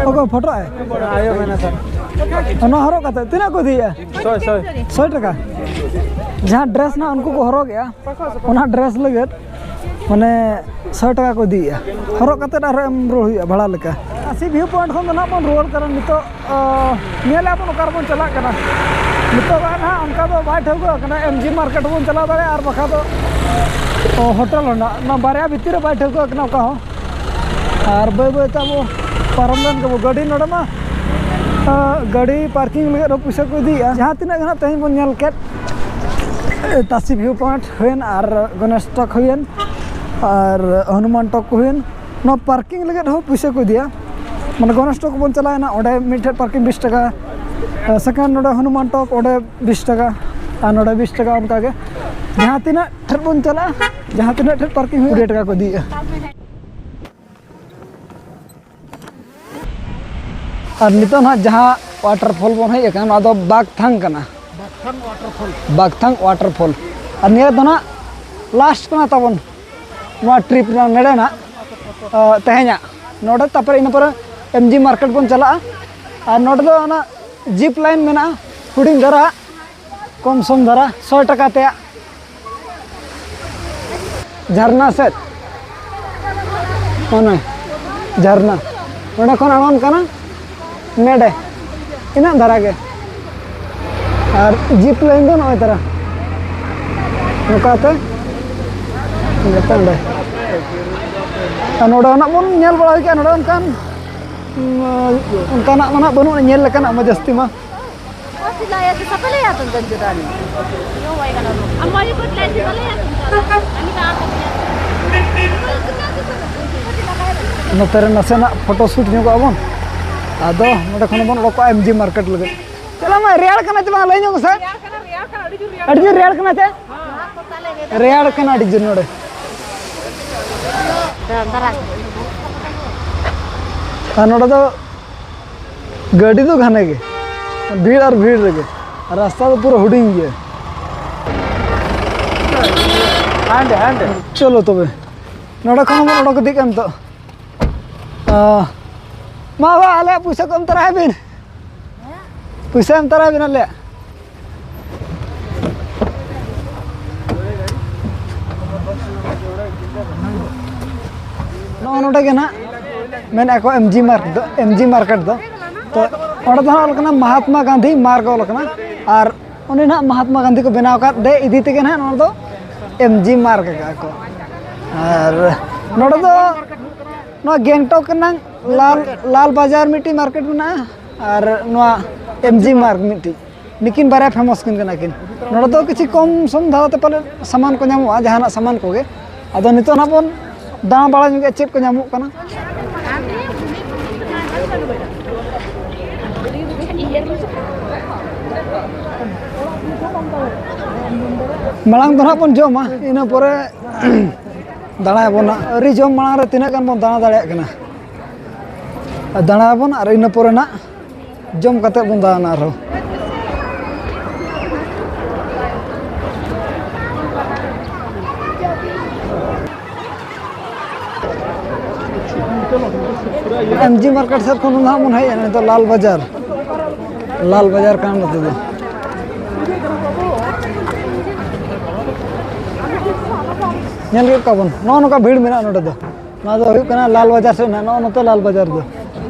ᱚᱠᱚᱭ ᱯᱷᱳᱴᱳ ᱟᱭ? ᱚᱱᱟ ᱦᱚᱨᱚᱜ ᱠᱟᱛᱮ ᱛᱤᱱᱟᱹᱜ ᱠᱚ ᱤᱫᱤᱭᱮᱫᱼᱟ? ᱥᱚᱭ, ᱥᱚᱭ᱾ ᱥᱚᱭ ᱴᱟᱠᱟ᱾ ᱡᱟᱦᱟᱸ ᱰᱨᱮᱥ ᱱᱟᱜ ᱩᱱᱠᱩ ᱠᱚ ᱦᱚᱨᱚᱜᱮᱜᱼᱟ, ᱚᱱᱟ ᱰᱨᱮᱥ ᱞᱟᱹᱜᱤᱫ ᱢᱟᱱᱮ ᱥᱚᱭ ᱴᱟᱠᱟ ᱠᱚ ᱤᱫᱤᱭᱮᱫᱼᱟ᱾ ᱦᱚᱨᱚᱜ ᱠᱟᱛᱮ ᱟᱨᱦᱚᱸ ᱮᱢ ᱨᱩᱣᱟᱹᱲ ᱦᱩᱭᱩᱜᱼᱟ ᱵᱷᱟᱲᱟ ᱞᱮᱠᱟ᱾ ᱟᱥᱤ ᱵᱷᱤᱭᱩ ᱯᱚᱭᱮᱱᱴ ᱠᱷᱚᱱ ᱫᱚ ᱱᱟᱜ ᱵᱚᱱ ᱨᱩᱣᱟᱹᱲ ᱠᱟᱱᱟ ᱱᱤᱛᱚᱜ᱾ ᱟᱸ, ᱧᱮᱞᱮᱫᱼᱟ ᱵᱚᱱ ᱚᱠᱟ ᱨᱮᱵᱚᱱ ᱪᱟᱞᱟᱜ ᱠᱟᱱᱟ᱾ ᱱᱤᱛᱚᱜ ᱫᱚ ᱱᱟᱦᱟᱜ ᱚᱱᱠᱟ ᱫᱚ ᱵᱟᱭ ᱴᱷᱟᱹᱣᱠᱟᱹ ᱠᱟᱱᱟ, ᱮᱢ ᱡᱤ ᱢᱟᱨᱠᱮᱴ ᱵᱚᱱ ᱪᱟᱞᱟᱣ ᱫᱟᱲᱮᱭᱟᱜᱼᱟ, ᱟᱨ ᱵᱟᱠᱷᱟᱡ ᱫᱚ, ᱚ, ᱦᱳᱴᱮᱞ ᱨᱮᱱᱟᱜ ᱱᱚᱣᱟ ᱵᱟᱨᱭᱟ ᱵᱷᱤᱛᱤᱨ ᱨᱮ ᱵᱟᱭ ᱴᱷᱟᱹᱣᱠᱟᱹ ᱠᱟᱱᱟ ᱚᱠᱟ ᱦᱚᱸ᱾ ᱟᱨ ᱵᱟᱹᱭ ᱵᱟᱹᱭ ᱛᱮ ᱟᱵᱚ ᱯᱟᱨᱚᱢ ᱞᱮᱱ ᱜᱮᱵᱚ᱾ ᱜᱟᱹᱰᱤ ᱱᱚᱰᱮ ᱢᱟ, ᱟᱸ, ᱜᱟᱹᱰᱤ ᱯᱟᱨᱠᱤᱝ ᱞᱟᱹᱜᱤᱫ ᱦᱚᱸ ᱯᱩᱭᱥᱟᱹ ᱠᱚ ᱤᱫᱤᱭᱮᱫᱼᱟ᱾ ᱡᱟᱦᱟᱸ ᱛᱤᱱᱟᱹᱜ ᱜᱮ ᱱᱟᱦᱟᱜ ᱛᱮᱦᱮᱧ ᱵᱚᱱ ᱧᱮᱞ ᱠᱮᱫ, ᱛᱟᱥᱤ ᱵᱷᱤᱭᱩ ᱯᱚᱭᱮᱱᱴ ᱦᱩᱭᱮᱱ ᱟᱨ ᱜᱚᱱᱮᱥ ᱴᱚᱠ ᱦᱩᱭᱮᱱ ᱟᱨ ᱦᱚᱱᱩᱢᱟᱱ ᱴᱚᱠ ᱦᱩᱭᱮᱱ, ᱱᱚᱣᱟ ᱯᱟᱨᱠᱤᱝ ᱞᱟᱹᱜᱤᱫ ᱦᱚᱸ ᱯᱩᱭᱥᱟᱹ ᱠᱚ ᱤᱫᱤᱭᱟ᱾ ᱢᱟᱱᱮ ᱜᱚᱱᱮᱥ ᱴᱚᱠ ᱵᱚᱱ ᱪᱟᱞᱟᱣᱮᱱᱟ, ᱚᱸᱰᱮ ᱢᱤᱫᱴᱷᱮᱱ ᱯᱟᱨᱠᱤᱝ ᱵᱤᱥ ᱴᱟᱠᱟ, ᱥᱮᱠᱮᱱᱰ ᱱᱚᱰᱮ ᱦᱚᱱᱩᱢᱟᱱ ᱴᱚᱠ, ᱚᱸᱰᱮ ᱵᱤᱥ ᱴᱟᱠᱟ, ᱟᱨ ᱱᱚᱰᱮ ᱵᱤᱥ ᱴᱟᱠᱟ᱾ ᱚᱱᱠᱟᱜᱮ ᱡᱟᱦᱟᱸ ᱛᱤᱱᱟᱹᱜ ᱴᱷᱮᱱ ᱵᱚᱱ ᱪᱟᱞᱟᱜᱼᱟ, ᱡᱟᱦᱟᱸ ᱛᱤᱱᱟᱹᱜ ᱴᱷᱮᱱ ᱯᱟᱨᱠᱤᱝ ᱦᱩᱭᱩᱜᱼᱟ, ᱠᱩᱲᱤ ᱴᱟᱠᱟ ᱠᱚ ᱤᱫᱤᱭᱮᱫᱼᱟ᱾ ᱟᱨ ᱱᱤᱛᱚᱜ ᱱᱟᱦᱟᱜ ᱡᱟᱦᱟᱸ ᱣᱟᱴᱟᱨ ᱯᱷᱚᱞ ᱵᱚᱱ ᱦᱮᱡ ᱟᱠᱟᱱᱟ, ᱱᱚᱣᱟ ᱫᱚ ᱵᱟᱜᱽᱛᱷᱟᱝ ᱠᱟᱱᱟ᱾ ᱵᱟᱜᱽᱛᱷᱟᱝ ᱣᱟᱴᱟᱨ ᱯᱷᱚᱞ᱾ ᱟᱨ ᱱᱤᱭᱟᱹ ᱫᱚ ᱱᱟᱦᱟᱜ ᱞᱟᱥᱴ ᱠᱟᱱᱟ ᱛᱟᱵᱚᱱ ᱱᱚᱣᱟ ᱴᱨᱤᱯ ᱨᱮᱱᱟᱜ, ᱱᱚᱰᱮ ᱱᱟᱦᱟᱜ, ᱟ, ᱛᱮᱦᱮᱧᱟᱜ ᱱᱚᱰᱮ᱾ ᱛᱟᱨᱯᱚᱨᱮ ᱤᱱᱟᱹ ᱯᱚᱨᱮ ᱮᱢ ᱡᱤ ᱢᱟᱨᱠᱮᱴ ᱵᱚᱱ ᱪᱟᱞᱟᱜᱼᱟ᱾ ᱟᱨ ᱱᱚᱰᱮ ᱫᱚ ᱚᱱᱟ ᱡᱤᱯ ᱞᱟᱭᱤᱱ ᱢᱮᱱᱟᱜᱼᱟ, ᱦᱩᱰᱤᱧ ᱫᱷᱟᱨᱟ, ᱠᱚᱢ ᱥᱚᱢ ᱫᱷᱟᱨᱟ, ᱥᱚᱭ ᱴᱟᱠᱟ ᱛᱮᱭᱟᱜ᱾ ᱡᱷᱟᱨᱱᱟ ᱥᱮᱫ, ᱚᱱᱮ ᱡᱷᱟᱨᱱᱟ, ᱚᱸᱰᱮ ᱠᱷᱚᱱ ᱟᱬᱜᱚᱱ ᱠᱟᱱᱟ ᱱᱮᱰᱮ, ᱤᱱᱟᱹᱜ ᱫᱷᱟᱨᱟ ᱜᱮ᱾ ᱟᱨ ᱡᱤᱯ ᱞᱟᱭᱤᱱ ᱫᱚ ᱱᱚᱜᱼᱚᱭ ᱛᱟᱨᱟ, ᱱᱚᱝᱠᱟᱛᱮ, ᱱᱚᱝᱠᱟᱛᱮ ᱚᱸᱰᱮ᱾ ᱟᱨ ᱱᱚᱰᱮ ᱱᱟᱜ ᱵᱚᱱ ᱧᱮᱞ ᱵᱟᱲᱟ ᱠᱮᱜᱼᱟ, ᱱᱚᱰᱮ ᱚᱱᱠᱟᱱ, ᱩᱸ, ᱚᱱᱠᱟᱱᱟᱜ ᱢᱟ ᱱᱟᱜ ᱵᱟᱹᱱᱩᱜᱼᱟ ᱧᱮᱞ ᱞᱮᱠᱟᱱᱟᱜ ᱢᱟ ᱡᱟᱹᱥᱛᱤ ᱢᱟ᱾ ᱱᱚᱛᱮ ᱨᱮ ᱱᱟᱥᱮᱱᱟᱜ ᱯᱷᱳᱴᱳ ᱥᱩᱴ ᱧᱚᱜᱚᱜ ᱟᱵᱚᱱ, ᱟᱫᱚ ᱱᱚᱰᱮ ᱠᱷᱚᱱ ᱵᱚᱱ ᱚᱰᱚᱠᱚᱜᱼᱟ ᱮᱢ ᱡᱤ ᱢᱟᱨᱠᱮᱴ ᱞᱟᱹᱜᱤᱫ᱾ ᱪᱟᱞᱟᱜ ᱢᱟ, ᱨᱮᱭᱟᱲ ᱠᱟᱱᱟ ᱪᱮ ᱵᱟᱝ? ᱞᱟᱹᱭ ᱧᱚᱜ ᱢᱮᱥᱮ᱾ ᱟᱹᱰᱤ ᱡᱳᱨ ᱨᱮᱭᱟᱲ ᱠᱟᱱᱟ ᱪᱮ? ᱨᱮᱭᱟᱲ ᱠᱟᱱᱟ ᱟᱹᱰᱤ ᱡᱳᱨ ᱱᱚᱰᱮ᱾ ᱟᱨ ᱱᱚᱰᱮ ᱫᱚ ᱜᱟᱹᱰᱤ ᱫᱚ ᱜᱷᱟᱱᱮ ᱜᱮ᱾ ᱵᱷᱤᱲ ᱟᱨ ᱵᱷᱤᱲ ᱨᱮᱜᱮ, ᱨᱟᱥᱛᱟ ᱫᱚ ᱯᱩᱨᱟᱹ ᱦᱩᱰᱤᱧ ᱜᱮᱭᱟ᱾ ᱦᱟᱸᱰᱮ, ᱦᱟᱸᱰᱮ᱾ ᱪᱚᱞᱚ ᱛᱚᱵᱮ, ᱱᱚᱰᱮ ᱠᱷᱚᱱ ᱦᱚᱸᱵᱚᱱ ᱚᱰᱚᱠ ᱤᱫᱤᱜ ᱠᱟᱱ ᱱᱤᱛᱚᱜ᱾ ᱟᱸ, ᱢᱟ ᱵᱟᱵᱟ, ᱟᱞᱮᱭᱟᱜ ᱯᱩᱭᱥᱟᱹ ᱠᱚ ᱮᱢ ᱛᱚᱨᱟᱭ ᱵᱤᱱ᱾ ᱯᱩᱭᱥᱟᱹ ᱮᱢ ᱛᱚᱨᱟᱭ ᱵᱤᱱ ᱟᱞᱮᱭᱟᱜ᱾ ᱱᱚᱜᱼᱚ ᱱᱚᱰᱮ ᱜᱮ ᱱᱟᱜ ᱢᱮᱱᱮᱫᱼᱟ ᱠᱚ ᱮᱢ ᱡᱤ ᱢᱟᱨᱠ ᱫᱚ, ᱮᱢ ᱡᱤ ᱢᱟᱨᱠᱮᱴ ᱫᱚ᱾ ᱛᱚ, ᱚᱸᱰᱮ ᱫᱚ ᱦᱟᱸᱜ ᱚᱞ ᱠᱟᱱᱟ ᱢᱟᱦᱟᱛᱢᱟ ᱜᱟᱱᱫᱷᱤ ᱢᱟᱨᱜᱽ ᱚᱞ ᱠᱟᱱᱟ᱾ ᱟᱨ ᱩᱱᱤ ᱱᱟᱦᱟᱜ ᱢᱟᱦᱟᱛᱢᱟ ᱜᱟᱱᱫᱷᱤ ᱠᱚ ᱵᱮᱱᱟᱣ ᱟᱠᱟᱫ ᱫᱮ ᱤᱫᱤ ᱛᱮᱜᱮ ᱱᱟᱦᱟᱜ ᱱᱚᱣᱟ ᱫᱚ ᱮᱢ ᱡᱤ ᱢᱟᱨᱜᱽ ᱟᱠᱟᱫᱼᱟ ᱠᱚ᱾ ᱟᱨ ᱱᱚᱰᱮ ᱫᱚ ᱱᱚᱣᱟ ᱜᱮᱝᱴᱚᱠ ᱨᱮᱱᱟᱝ ᱞᱟᱞ, ᱞᱟᱞ ᱵᱟᱡᱟᱨ ᱢᱤᱫᱴᱤᱡ ᱢᱟᱨᱠᱮᱴ ᱢᱮᱱᱟᱜᱼᱟ, ᱟᱨ ᱱᱚᱣᱟ ᱮᱢ ᱡᱤ ᱢᱟᱨᱜᱽ ᱢᱤᱫᱴᱤᱡ᱾ ᱱᱩᱠᱤᱱ ᱵᱟᱨᱭᱟ ᱯᱷᱮᱢᱟᱥ ᱠᱤᱱ ᱠᱟᱱᱟ ᱠᱤᱱ᱾ ᱱᱚᱰᱮ ᱫᱚ ᱠᱤᱪᱷᱩ ᱠᱚᱢ ᱥᱚᱢ ᱫᱷᱟᱨᱟ ᱛᱮ ᱯᱟᱞᱮ ᱥᱟᱢᱟᱱ ᱠᱚ ᱧᱟᱢᱚᱜᱼᱟ, ᱡᱟᱦᱟᱱᱟᱜ ᱥᱟᱢᱟᱱ ᱠᱚᱜᱮ᱾ ᱟᱫᱚ ᱱᱤᱛᱚᱜ ᱱᱟᱜ ᱵᱚᱱ ᱫᱟᱬᱟ ᱵᱟᱲᱟ ᱧᱚᱜᱼᱟ ᱪᱮᱫ ᱠᱚ ᱧᱟᱢᱚᱜ ᱠᱟᱱᱟ᱾ ᱢᱟᱲᱟᱝ ᱫᱚ ᱱᱟᱜ ᱵᱚᱱ ᱡᱚᱢᱟ, ᱤᱱᱟᱹ ᱯᱚᱨᱮ ᱫᱟᱬᱟᱭᱟᱵᱚᱱ ᱱᱟᱜ᱾ ᱟᱹᱣᱨᱤ ᱡᱚᱢ ᱢᱟᱲᱟᱝ ᱨᱮ ᱛᱤᱱᱟᱹᱜ ᱜᱟᱱ ᱵᱚᱱ ᱫᱟᱬᱟ ᱫᱟᱲᱮᱭᱟᱜ ᱠᱟᱱᱟ᱾ ᱟᱨ ᱫᱟᱬᱟᱭᱟᱵᱚᱱ ᱟᱨ ᱤᱱᱟᱹ ᱯᱚᱨᱮ ᱱᱟᱜ ᱡᱚᱢ ᱠᱟᱛᱮ ᱵᱚᱱ ᱫᱟᱬᱟᱱᱟ ᱟᱨᱦᱚᱸ᱾ ᱮᱢ ᱡᱤ ᱢᱟᱨᱠᱮᱴ ᱥᱮᱫ ᱠᱷᱚᱱ ᱫᱚ ᱱᱟᱦᱟᱜ ᱵᱚᱱ ᱦᱮᱡ ᱮᱱᱟ ᱱᱤᱛᱚᱜ ᱞᱟᱞ ᱵᱟᱡᱟᱨ, ᱞᱟᱞ ᱵᱟᱡᱟᱨ ᱠᱟᱱᱟ ᱱᱚᱛᱮ ᱫᱚ᱾ ᱧᱮᱞ ᱠᱮᱫ ᱠᱚᱣᱟ ᱵᱚᱱ, ᱱᱚᱜᱼᱚ ᱱᱚᱝᱠᱟ ᱵᱷᱤᱲ ᱢᱮᱱᱟᱜᱼᱟ ᱱᱚᱰᱮ ᱫᱚ᱾ ᱱᱚᱣᱟ ᱫᱚ ᱦᱩᱭᱩᱜ ᱠᱟᱱᱟ ᱞᱟᱞ ᱵᱟᱡᱟᱨ ᱥᱮᱫ ᱱᱟᱦᱟᱜ, ᱱᱚᱜᱼᱚ ᱱᱚᱛᱮ ᱞᱟᱞ ᱵᱟᱡᱟᱨ ᱫᱚ,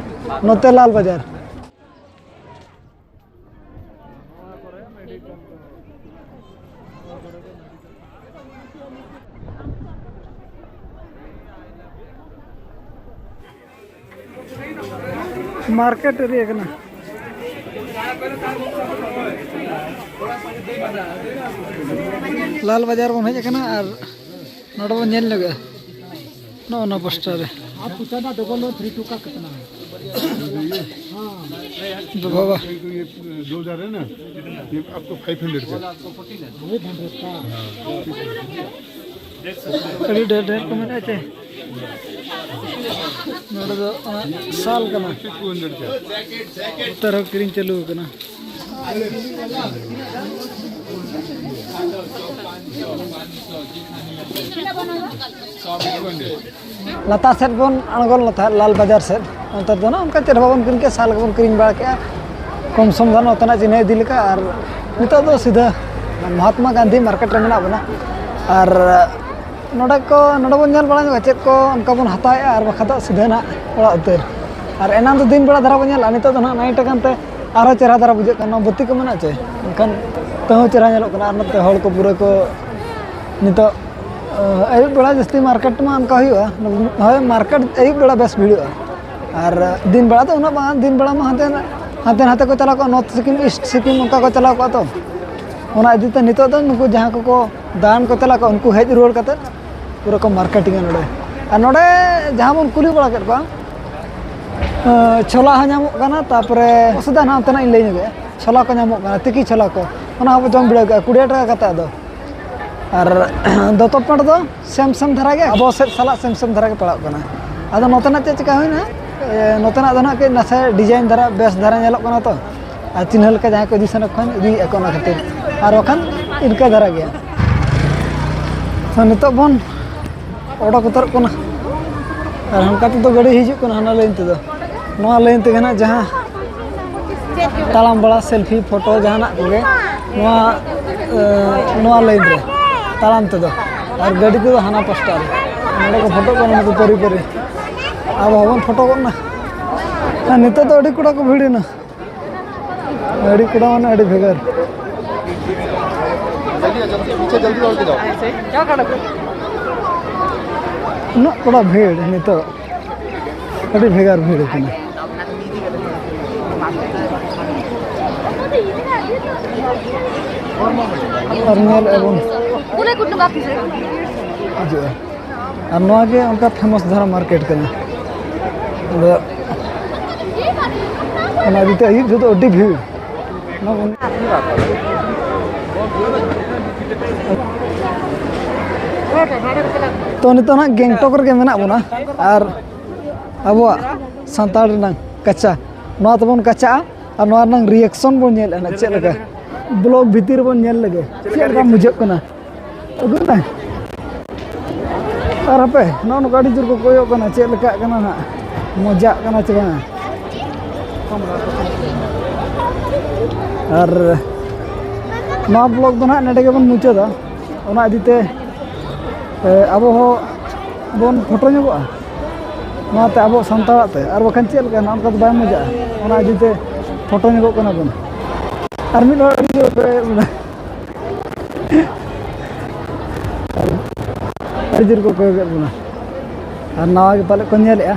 ᱱᱚᱛᱮ ᱞᱟᱞ ᱵᱟᱡᱟᱨ᱾ ᱢᱟᱨᱠᱮᱴ ᱮᱨᱤᱭᱟ ᱠᱟᱱᱟ᱾ ᱞᱟᱞ ᱵᱟᱡᱟᱨ ᱵᱚᱱ ᱦᱮᱡ ᱟᱠᱟᱱᱟ ᱟᱨ ᱱᱚᱰᱮ ᱵᱚᱱ ᱧᱮᱞ ᱧᱚᱜᱟ ᱱᱚᱜᱼᱚ ᱱᱚᱣᱟ ᱯᱳᱥᱴᱟᱨ ᱨᱮ᱾ आप पूछा ना, डबल वन थ्री टू का कितना है? हाँ। ᱫᱚ ᱵᱟᱵᱟ, ये तो ये दो हज़ार है ना, ये आपको फ़ाइव हंड्रेड का। फ़ाइव हंड्रेड का। ᱟᱹᱰᱤ ᱰᱷᱮᱨ ᱰᱷᱮᱨ ᱠᱚ ᱢᱮᱱᱟᱜᱼᱟ ᱪᱮ? ᱱᱚᱰᱮ ᱫᱚ ᱚᱱᱟ ᱥᱟᱞ ᱠᱟᱱᱟ᱾ ᱱᱚᱛᱮ ᱨᱮᱦᱚᱸ ᱠᱤᱨᱤᱧ ᱪᱟᱹᱞᱩ ᱟᱠᱟᱱᱟ᱾ ᱞᱟᱛᱟᱨ ᱥᱮᱫ ᱵᱚᱱ ᱟᱬᱜᱚ ᱞᱮᱱᱟ ᱛᱟᱦᱮᱸᱫ, ᱞᱟᱞ ᱵᱟᱡᱟᱨ ᱥᱮᱫ᱾ ᱚᱱᱛᱮ ᱫᱚ ᱱᱟᱜ ᱚᱱᱠᱟ ᱪᱮᱫ ᱦᱚᱸ ᱵᱟᱵᱚᱱ ᱠᱤᱨᱤᱧ ᱠᱮᱫᱟ, ᱥᱟᱞ ᱜᱮᱵᱚᱱ ᱠᱤᱨᱤᱧ ᱵᱟᱲᱟ ᱠᱮᱫᱼᱟ᱾ ᱠᱚᱢ ᱥᱚᱢ ᱫᱚ ᱱᱚᱛᱮᱱᱟᱜ ᱪᱤᱱᱦᱟᱹ ᱤᱫᱤ ᱞᱮᱠᱟ᱾ ᱟᱨ ᱱᱤᱛᱚᱜ ᱫᱚ ᱥᱤᱫᱷᱟᱹ ᱢᱚᱦᱟᱛᱢᱟ ᱜᱟᱱᱫᱷᱤ ᱢᱟᱨᱠᱮᱴ ᱨᱮ ᱢᱮᱱᱟᱜ ᱵᱚᱱᱟ᱾ ᱟᱨ ᱱᱚᱰᱮ ᱠᱚ, ᱱᱚᱰᱮ ᱵᱚᱱ ᱧᱮᱞ ᱵᱟᱲᱟ ᱧᱚᱜᱟ ᱪᱮᱫ ᱠᱚ ᱚᱱᱠᱟ ᱵᱚᱱ ᱦᱟᱛᱟᱣᱮᱫᱼᱟ, ᱟᱨ ᱵᱟᱠᱷᱟᱱ ᱫᱚ ᱥᱤᱫᱷᱟᱹ ᱱᱟᱜ ᱚᱲᱟᱜ ᱩᱛᱟᱹᱨ᱾ ᱟᱨ ᱮᱱᱟᱝ ᱫᱚ ᱫᱤᱱ ᱵᱮᱲᱟ ᱫᱷᱟᱨᱟ ᱵᱚᱱ ᱧᱮᱞᱟ, ᱱᱤᱛᱚᱜ ᱫᱚ ᱱᱟᱜ ᱱᱟᱭᱤᱴ ᱟᱠᱟᱱ ᱛᱮ ᱟᱨᱦᱚᱸ ᱪᱮᱦᱨᱟ ᱫᱷᱟᱨᱟ ᱵᱩᱡᱷᱟᱹᱜ ᱠᱟᱱᱟ᱾ ᱵᱟᱹᱛᱤ ᱠᱚ ᱢᱮᱱᱟᱜᱼᱟ ᱪᱮ, ᱮᱱᱠᱷᱟᱱ ᱛᱟᱹᱦᱩ ᱪᱮᱦᱨᱟ ᱧᱮᱞᱚᱜ ᱠᱟᱱᱟ᱾ ᱟᱨ ᱱᱚᱛᱮ ᱦᱚᱲ ᱠᱚ ᱯᱩᱨᱟᱹ ᱠᱚ ᱱᱤᱛᱚᱜ, ᱟᱹᱭᱩᱵ ᱵᱮᱲᱟ ᱡᱟᱹᱥᱛᱤ ᱢᱟᱨᱠᱮᱴ ᱢᱟ ᱚᱱᱠᱟ ᱦᱩᱭᱩᱜᱼᱟ᱾ ᱦᱳᱭ, ᱢᱟᱨᱠᱮᱴ ᱟᱹᱭᱩᱵ ᱵᱮᱲᱟ ᱵᱮᱥ ᱵᱷᱤᱲᱚᱜᱼᱟ᱾ ᱟᱨ ᱫᱤᱱ ᱵᱮᱲᱟ ᱫᱚ ᱩᱱᱟᱹᱜ ᱵᱟᱝ, ᱫᱤᱱ ᱵᱮᱲᱟ ᱢᱟ ᱦᱟᱱᱛᱮ, ᱦᱟᱱᱛᱮ ᱱᱟᱛᱮ ᱠᱚ ᱪᱟᱞᱟᱣ ᱠᱚᱜᱼᱟ, ᱱᱚᱨᱛᱷ ᱥᱤᱠᱤᱢ, ᱤᱥᱴ ᱥᱤᱠᱤᱢ, ᱚᱱᱠᱟ ᱠᱚ ᱪᱟᱞᱟᱣ ᱠᱚᱜᱼᱟ ᱛᱚ᱾ ᱚᱱᱟ ᱤᱫᱤ ᱛᱮ ᱱᱤᱛᱚᱜ ᱫᱚ ᱱᱩᱠᱩ ᱡᱟᱦᱟᱸ ᱠᱚᱠᱚ ᱫᱟᱬᱟᱱ ᱠᱚ ᱪᱟᱞᱟᱣ ᱠᱚᱜᱼᱟ, ᱩᱱᱠᱩ ᱦᱮᱡ ᱨᱩᱣᱟᱹᱲ ᱠᱟᱛᱮ ᱯᱩᱨᱟᱹ ᱠᱚ ᱢᱟᱨᱠᱮᱴᱤᱝᱟ ᱱᱚᱰᱮ᱾ ᱟᱨ ᱱᱚᱰᱮ ᱡᱟᱦᱟᱸ ᱵᱚᱱ ᱠᱩᱞᱤ ᱵᱟᱲᱟ ᱠᱮᱫ ᱠᱚᱣᱟ, ᱟᱸ, ᱪᱷᱳᱞᱟ ᱦᱚᱸ ᱧᱟᱢᱚᱜ ᱠᱟᱱᱟ, ᱛᱟᱨᱯᱚᱨᱮ ᱚᱥᱩᱵᱤᱫᱷᱟ ᱱᱟᱜ ᱚᱱᱛᱮᱱᱟᱜ ᱤᱧ ᱞᱟᱹᱭ ᱧᱚᱜᱮᱫᱼᱟ᱾ ᱪᱷᱳᱞᱟ ᱠᱚ ᱧᱟᱢᱚᱜ ᱠᱟᱱᱟ, ᱛᱤᱠᱤ ᱪᱷᱳᱞᱟ ᱠᱚ, ᱚᱱᱟ ᱦᱚᱸᱵᱚ ᱡᱚᱢ ᱵᱤᱰᱟᱹᱣ ᱠᱮᱫᱼᱟ, ᱠᱩᱲᱤ ᱦᱟᱡᱟᱨ ᱴᱟᱠᱟ ᱠᱟᱛᱮ ᱟᱫᱚ᱾ ᱟᱨ ᱫᱚᱛᱚ ᱯᱮᱱᱴ ᱫᱚ ᱥᱮᱢ ᱥᱮᱢ ᱫᱷᱟᱨᱟ ᱜᱮ, ᱟᱵᱚ ᱥᱮᱫ ᱥᱟᱞᱟᱜ ᱥᱮᱢ ᱥᱮᱢ ᱫᱷᱟᱨᱟ ᱜᱮ ᱯᱟᱲᱟᱜ ᱠᱟᱱᱟ᱾ ᱟᱫᱚ ᱱᱚᱛᱮᱱᱟᱜ ᱪᱮᱫ ᱪᱤᱠᱟ ᱦᱩᱭᱱᱟ, ᱮ, ᱱᱚᱛᱮᱱᱟᱜ ᱫᱚ ᱱᱟᱜ ᱠᱟᱹᱡ ᱱᱟᱥᱮ ᱰᱤᱡᱟᱭᱤᱱ ᱫᱷᱟᱨᱟ ᱵᱮᱥ ᱫᱷᱟᱨᱟ ᱧᱮᱞᱚᱜ ᱠᱟᱱᱟ ᱛᱚ, ᱟᱨ ᱪᱤᱱᱦᱟᱹ ᱞᱮᱠᱟ ᱡᱟᱦᱟᱸᱭ ᱠᱚ ᱤᱫᱤ ᱥᱟᱱᱟ ᱠᱚ ᱠᱷᱟᱱ ᱤᱫᱤᱭᱮᱫᱼᱟ ᱠᱚ ᱚᱱᱟ ᱠᱷᱟᱹᱛᱤᱨ, ᱟᱨ ᱵᱟᱠᱷᱟᱱ ᱤᱱᱠᱟᱹ ᱫᱷᱟᱨᱟ ᱜᱮᱭᱟ᱾ ᱛᱚ ᱱᱤᱛᱚᱜ ᱵᱚᱱ ᱚᱰᱚᱠ ᱩᱛᱟᱹᱨᱚᱜ ᱠᱟᱱᱟ, ᱟᱨ ᱦᱟᱱᱠᱟ ᱛᱮᱫᱚ ᱜᱟᱹᱰᱤ ᱦᱤᱡᱩᱜ ᱠᱟᱱᱟ ᱦᱟᱱᱟ ᱞᱟᱭᱤᱱ ᱛᱮᱫᱚ᱾ ᱱᱚᱣᱟ ᱞᱟᱭᱤᱱ ᱛᱮᱜᱮ ᱱᱟᱜ ᱡᱟᱦᱟᱸ ᱛᱟᱲᱟᱢ ᱵᱟᱲᱟ, ᱥᱮᱞᱯᱷᱤ, ᱯᱷᱳᱴᱳ, ᱡᱟᱦᱟᱱᱟᱜ ᱠᱚᱜᱮ ᱱᱚᱣᱟ, ᱮ, ᱱᱚᱣᱟ ᱞᱟᱭᱤᱱ ᱨᱮ ᱛᱟᱲᱟᱢ ᱛᱮᱫᱚ, ᱟᱨ ᱜᱟᱹᱰᱤ ᱛᱮᱫᱚ ᱦᱟᱱᱟ ᱯᱟᱥᱴᱟ ᱨᱮ᱾ ᱱᱚᱰᱮ ᱠᱚ ᱯᱷᱳᱴᱳᱜ ᱠᱟᱱᱟ, ᱱᱚᱰᱮ ᱯᱟᱹᱨᱤ ᱯᱟᱹᱨᱤ᱾ ᱟᱵᱚ ᱦᱚᱸᱵᱚᱱ ᱯᱷᱳᱴᱳ ᱜᱚᱫ ᱱᱟ᱾ ᱟᱨ ᱱᱤᱛᱚᱜ ᱫᱚ ᱟᱹᱰᱤ ᱠᱚᱲᱟ ᱠᱚ ᱵᱷᱤᱲ ᱮᱱᱟ᱾ ᱟᱹᱰᱤ ᱠᱚᱲᱟ ᱢᱟᱱᱮ ᱟᱹᱰᱤ ᱵᱷᱮᱜᱟᱨ᱾ ᱩᱱᱟᱹᱜ ᱠᱚᱲᱟ ᱵᱷᱤᱲ ᱱᱤᱛᱚᱜ, ᱟᱹᱰᱤ ᱵᱷᱮᱜᱟᱨ ᱵᱷᱤᱲ ᱠᱟᱱᱟ᱾ ᱟᱨ ᱧᱮᱞ ᱟᱵᱚᱱ ᱦᱤᱡᱩᱜᱼᱟ᱾ ᱟᱨ ᱱᱚᱣᱟ ᱜᱮ ᱚᱱᱠᱟ ᱯᱷᱮᱢᱟᱥ ᱫᱷᱟᱨᱟ ᱢᱟᱨᱠᱮᱴ ᱠᱟᱱᱟ᱾ ᱟᱫᱚ ᱚᱱᱟ ᱤᱫᱤ ᱛᱮ ᱟᱹᱭᱩᱵ ᱡᱚᱦᱚᱜ ᱫᱚ ᱟᱹᱰᱤ ᱵᱷᱤᱲ᱾ ᱚᱱᱟ ᱵᱚᱱ- ᱛᱚ, ᱱᱤᱛᱚᱜ ᱦᱟᱸᱜ ᱜᱮᱝᱴᱚᱠ ᱨᱮᱜᱮ ᱢᱮᱱᱟᱜ ᱵᱚᱱᱟ, ᱟᱨ ᱟᱵᱚᱣᱟᱜ ᱥᱟᱱᱛᱟᱲ ᱨᱮᱱᱟᱝ ᱠᱟᱪᱟ, ᱱᱚᱣᱟ ᱛᱮᱵᱚᱱ ᱠᱟᱪᱟᱜᱼᱟ, ᱟᱨ ᱱᱚᱣᱟ ᱨᱮᱱᱟᱝ ᱨᱤᱭᱮᱠᱥᱚᱱ ᱵᱚᱱ ᱧᱮᱞᱮᱫᱼᱟ ᱱᱟᱜ, ᱪᱮᱫ ᱞᱮᱠᱟ ᱵᱞᱚᱜ ᱵᱷᱤᱛᱤᱨ ᱵᱚᱱ ᱧᱮᱞ ᱞᱮᱜᱮ, ᱪᱮᱫ ᱞᱮᱠᱟ ᱵᱩᱡᱷᱟᱹᱜ ᱠᱟᱱᱟ᱾ ᱩᱫᱩᱜ ᱢᱮ᱾ ᱟᱨ ᱦᱟᱯᱮ, ᱱᱚᱜᱼᱚ ᱱᱚᱝᱠᱟ ᱟᱹᱰᱤ ᱡᱳᱨ ᱠᱚ ᱠᱚᱭᱚᱜ ᱠᱟᱱᱟ, ᱪᱮᱫ ᱞᱮᱠᱟᱜ ᱠᱟᱱᱟ ᱦᱟᱸᱜ, ᱢᱚᱡᱟᱜ ᱠᱟᱱᱟ ᱪᱮ ᱵᱟᱝ? ᱟᱨ ᱱᱚᱣᱟ ᱵᱞᱚᱜ ᱫᱚ ᱱᱟᱦᱟᱜ ᱱᱚᱰᱮ ᱜᱮᱵᱚᱱ ᱢᱩᱪᱟᱹᱫᱟ᱾ ᱚᱱᱟ ᱤᱫᱤ ᱛᱮ, ᱮ, ᱟᱵᱚ ᱦᱚᱸ ᱵᱚᱱ ᱯᱷᱳᱴᱳ ᱧᱚᱜᱚᱜᱼᱟ ᱱᱚᱣᱟᱛᱮ, ᱟᱵᱚ ᱥᱟᱱᱛᱟᱲᱟᱜ ᱛᱮ, ᱟᱨ ᱵᱟᱠᱷᱟᱱ ᱪᱮᱫ ᱞᱮᱠᱟ, ᱱᱚᱝᱠᱟ ᱫᱚ ᱵᱟᱭ ᱢᱚᱡᱟᱜᱼᱟ᱾ ᱚᱱᱟ ᱤᱫᱤ ᱛᱮ ᱯᱷᱳᱴᱳ ᱧᱚᱜᱚᱜ ᱠᱟᱱᱟ ᱵᱚᱱ᱾ ᱟᱨ ᱢᱤᱫ ᱦᱚᱲ ᱟᱹᱰᱤ ᱡᱳᱨ ᱠᱚᱭᱚᱜ ᱵᱚᱱᱟ, ᱟᱹᱰᱤ ᱡᱳᱨ ᱠᱚ ᱠᱚᱭᱚᱜᱮᱫ ᱵᱚᱱᱟ, ᱟᱨ ᱱᱟᱣᱟ ᱜᱮ ᱯᱟᱞᱮᱫ ᱠᱚ ᱧᱮᱞᱮᱜᱼᱟ᱾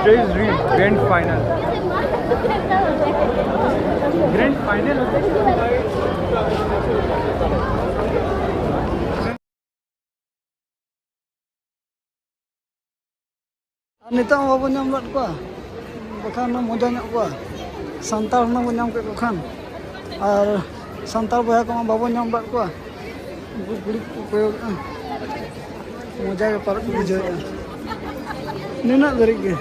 Stage real, grand final. Grand final. ᱟᱨ ᱱᱤᱛᱚᱜ ᱦᱚᱸ ᱵᱟᱵᱚᱱ ᱧᱟᱢ ᱞᱮᱫ ᱠᱚᱣᱟ, ᱵᱟᱠᱷᱟᱱ ᱢᱟ ᱢᱚᱡᱟ ᱧᱚᱜ ᱠᱚᱣᱟ᱾ ᱥᱟᱱᱛᱟᱲ ᱦᱩᱱᱟᱹᱝ ᱵᱚᱱ ᱧᱟᱢ ᱠᱮᱫ ᱠᱚ ᱠᱷᱟᱱ, ᱟᱨ ᱥᱟᱱᱛᱟᱲ ᱵᱚᱭᱦᱟ ᱠᱚᱢᱟ ᱵᱟᱵᱚᱱ ᱧᱟᱢ ᱞᱮᱫ ᱠᱚᱣᱟ᱾ ᱩᱱᱠᱩ ᱠᱩᱲᱤ ᱠᱚᱠᱚ ᱠᱚᱭᱚᱜᱮᱫᱼᱟ, ᱢᱚᱡᱟ ᱜᱮ ᱯᱟᱨᱚᱢ ᱠᱚ ᱵᱩᱡᱷᱟᱹᱣᱮᱫᱼᱟ᱾ ᱱᱤᱱᱟᱹᱜ ᱫᱷᱟᱹᱨᱤᱡ ᱜᱮ᱾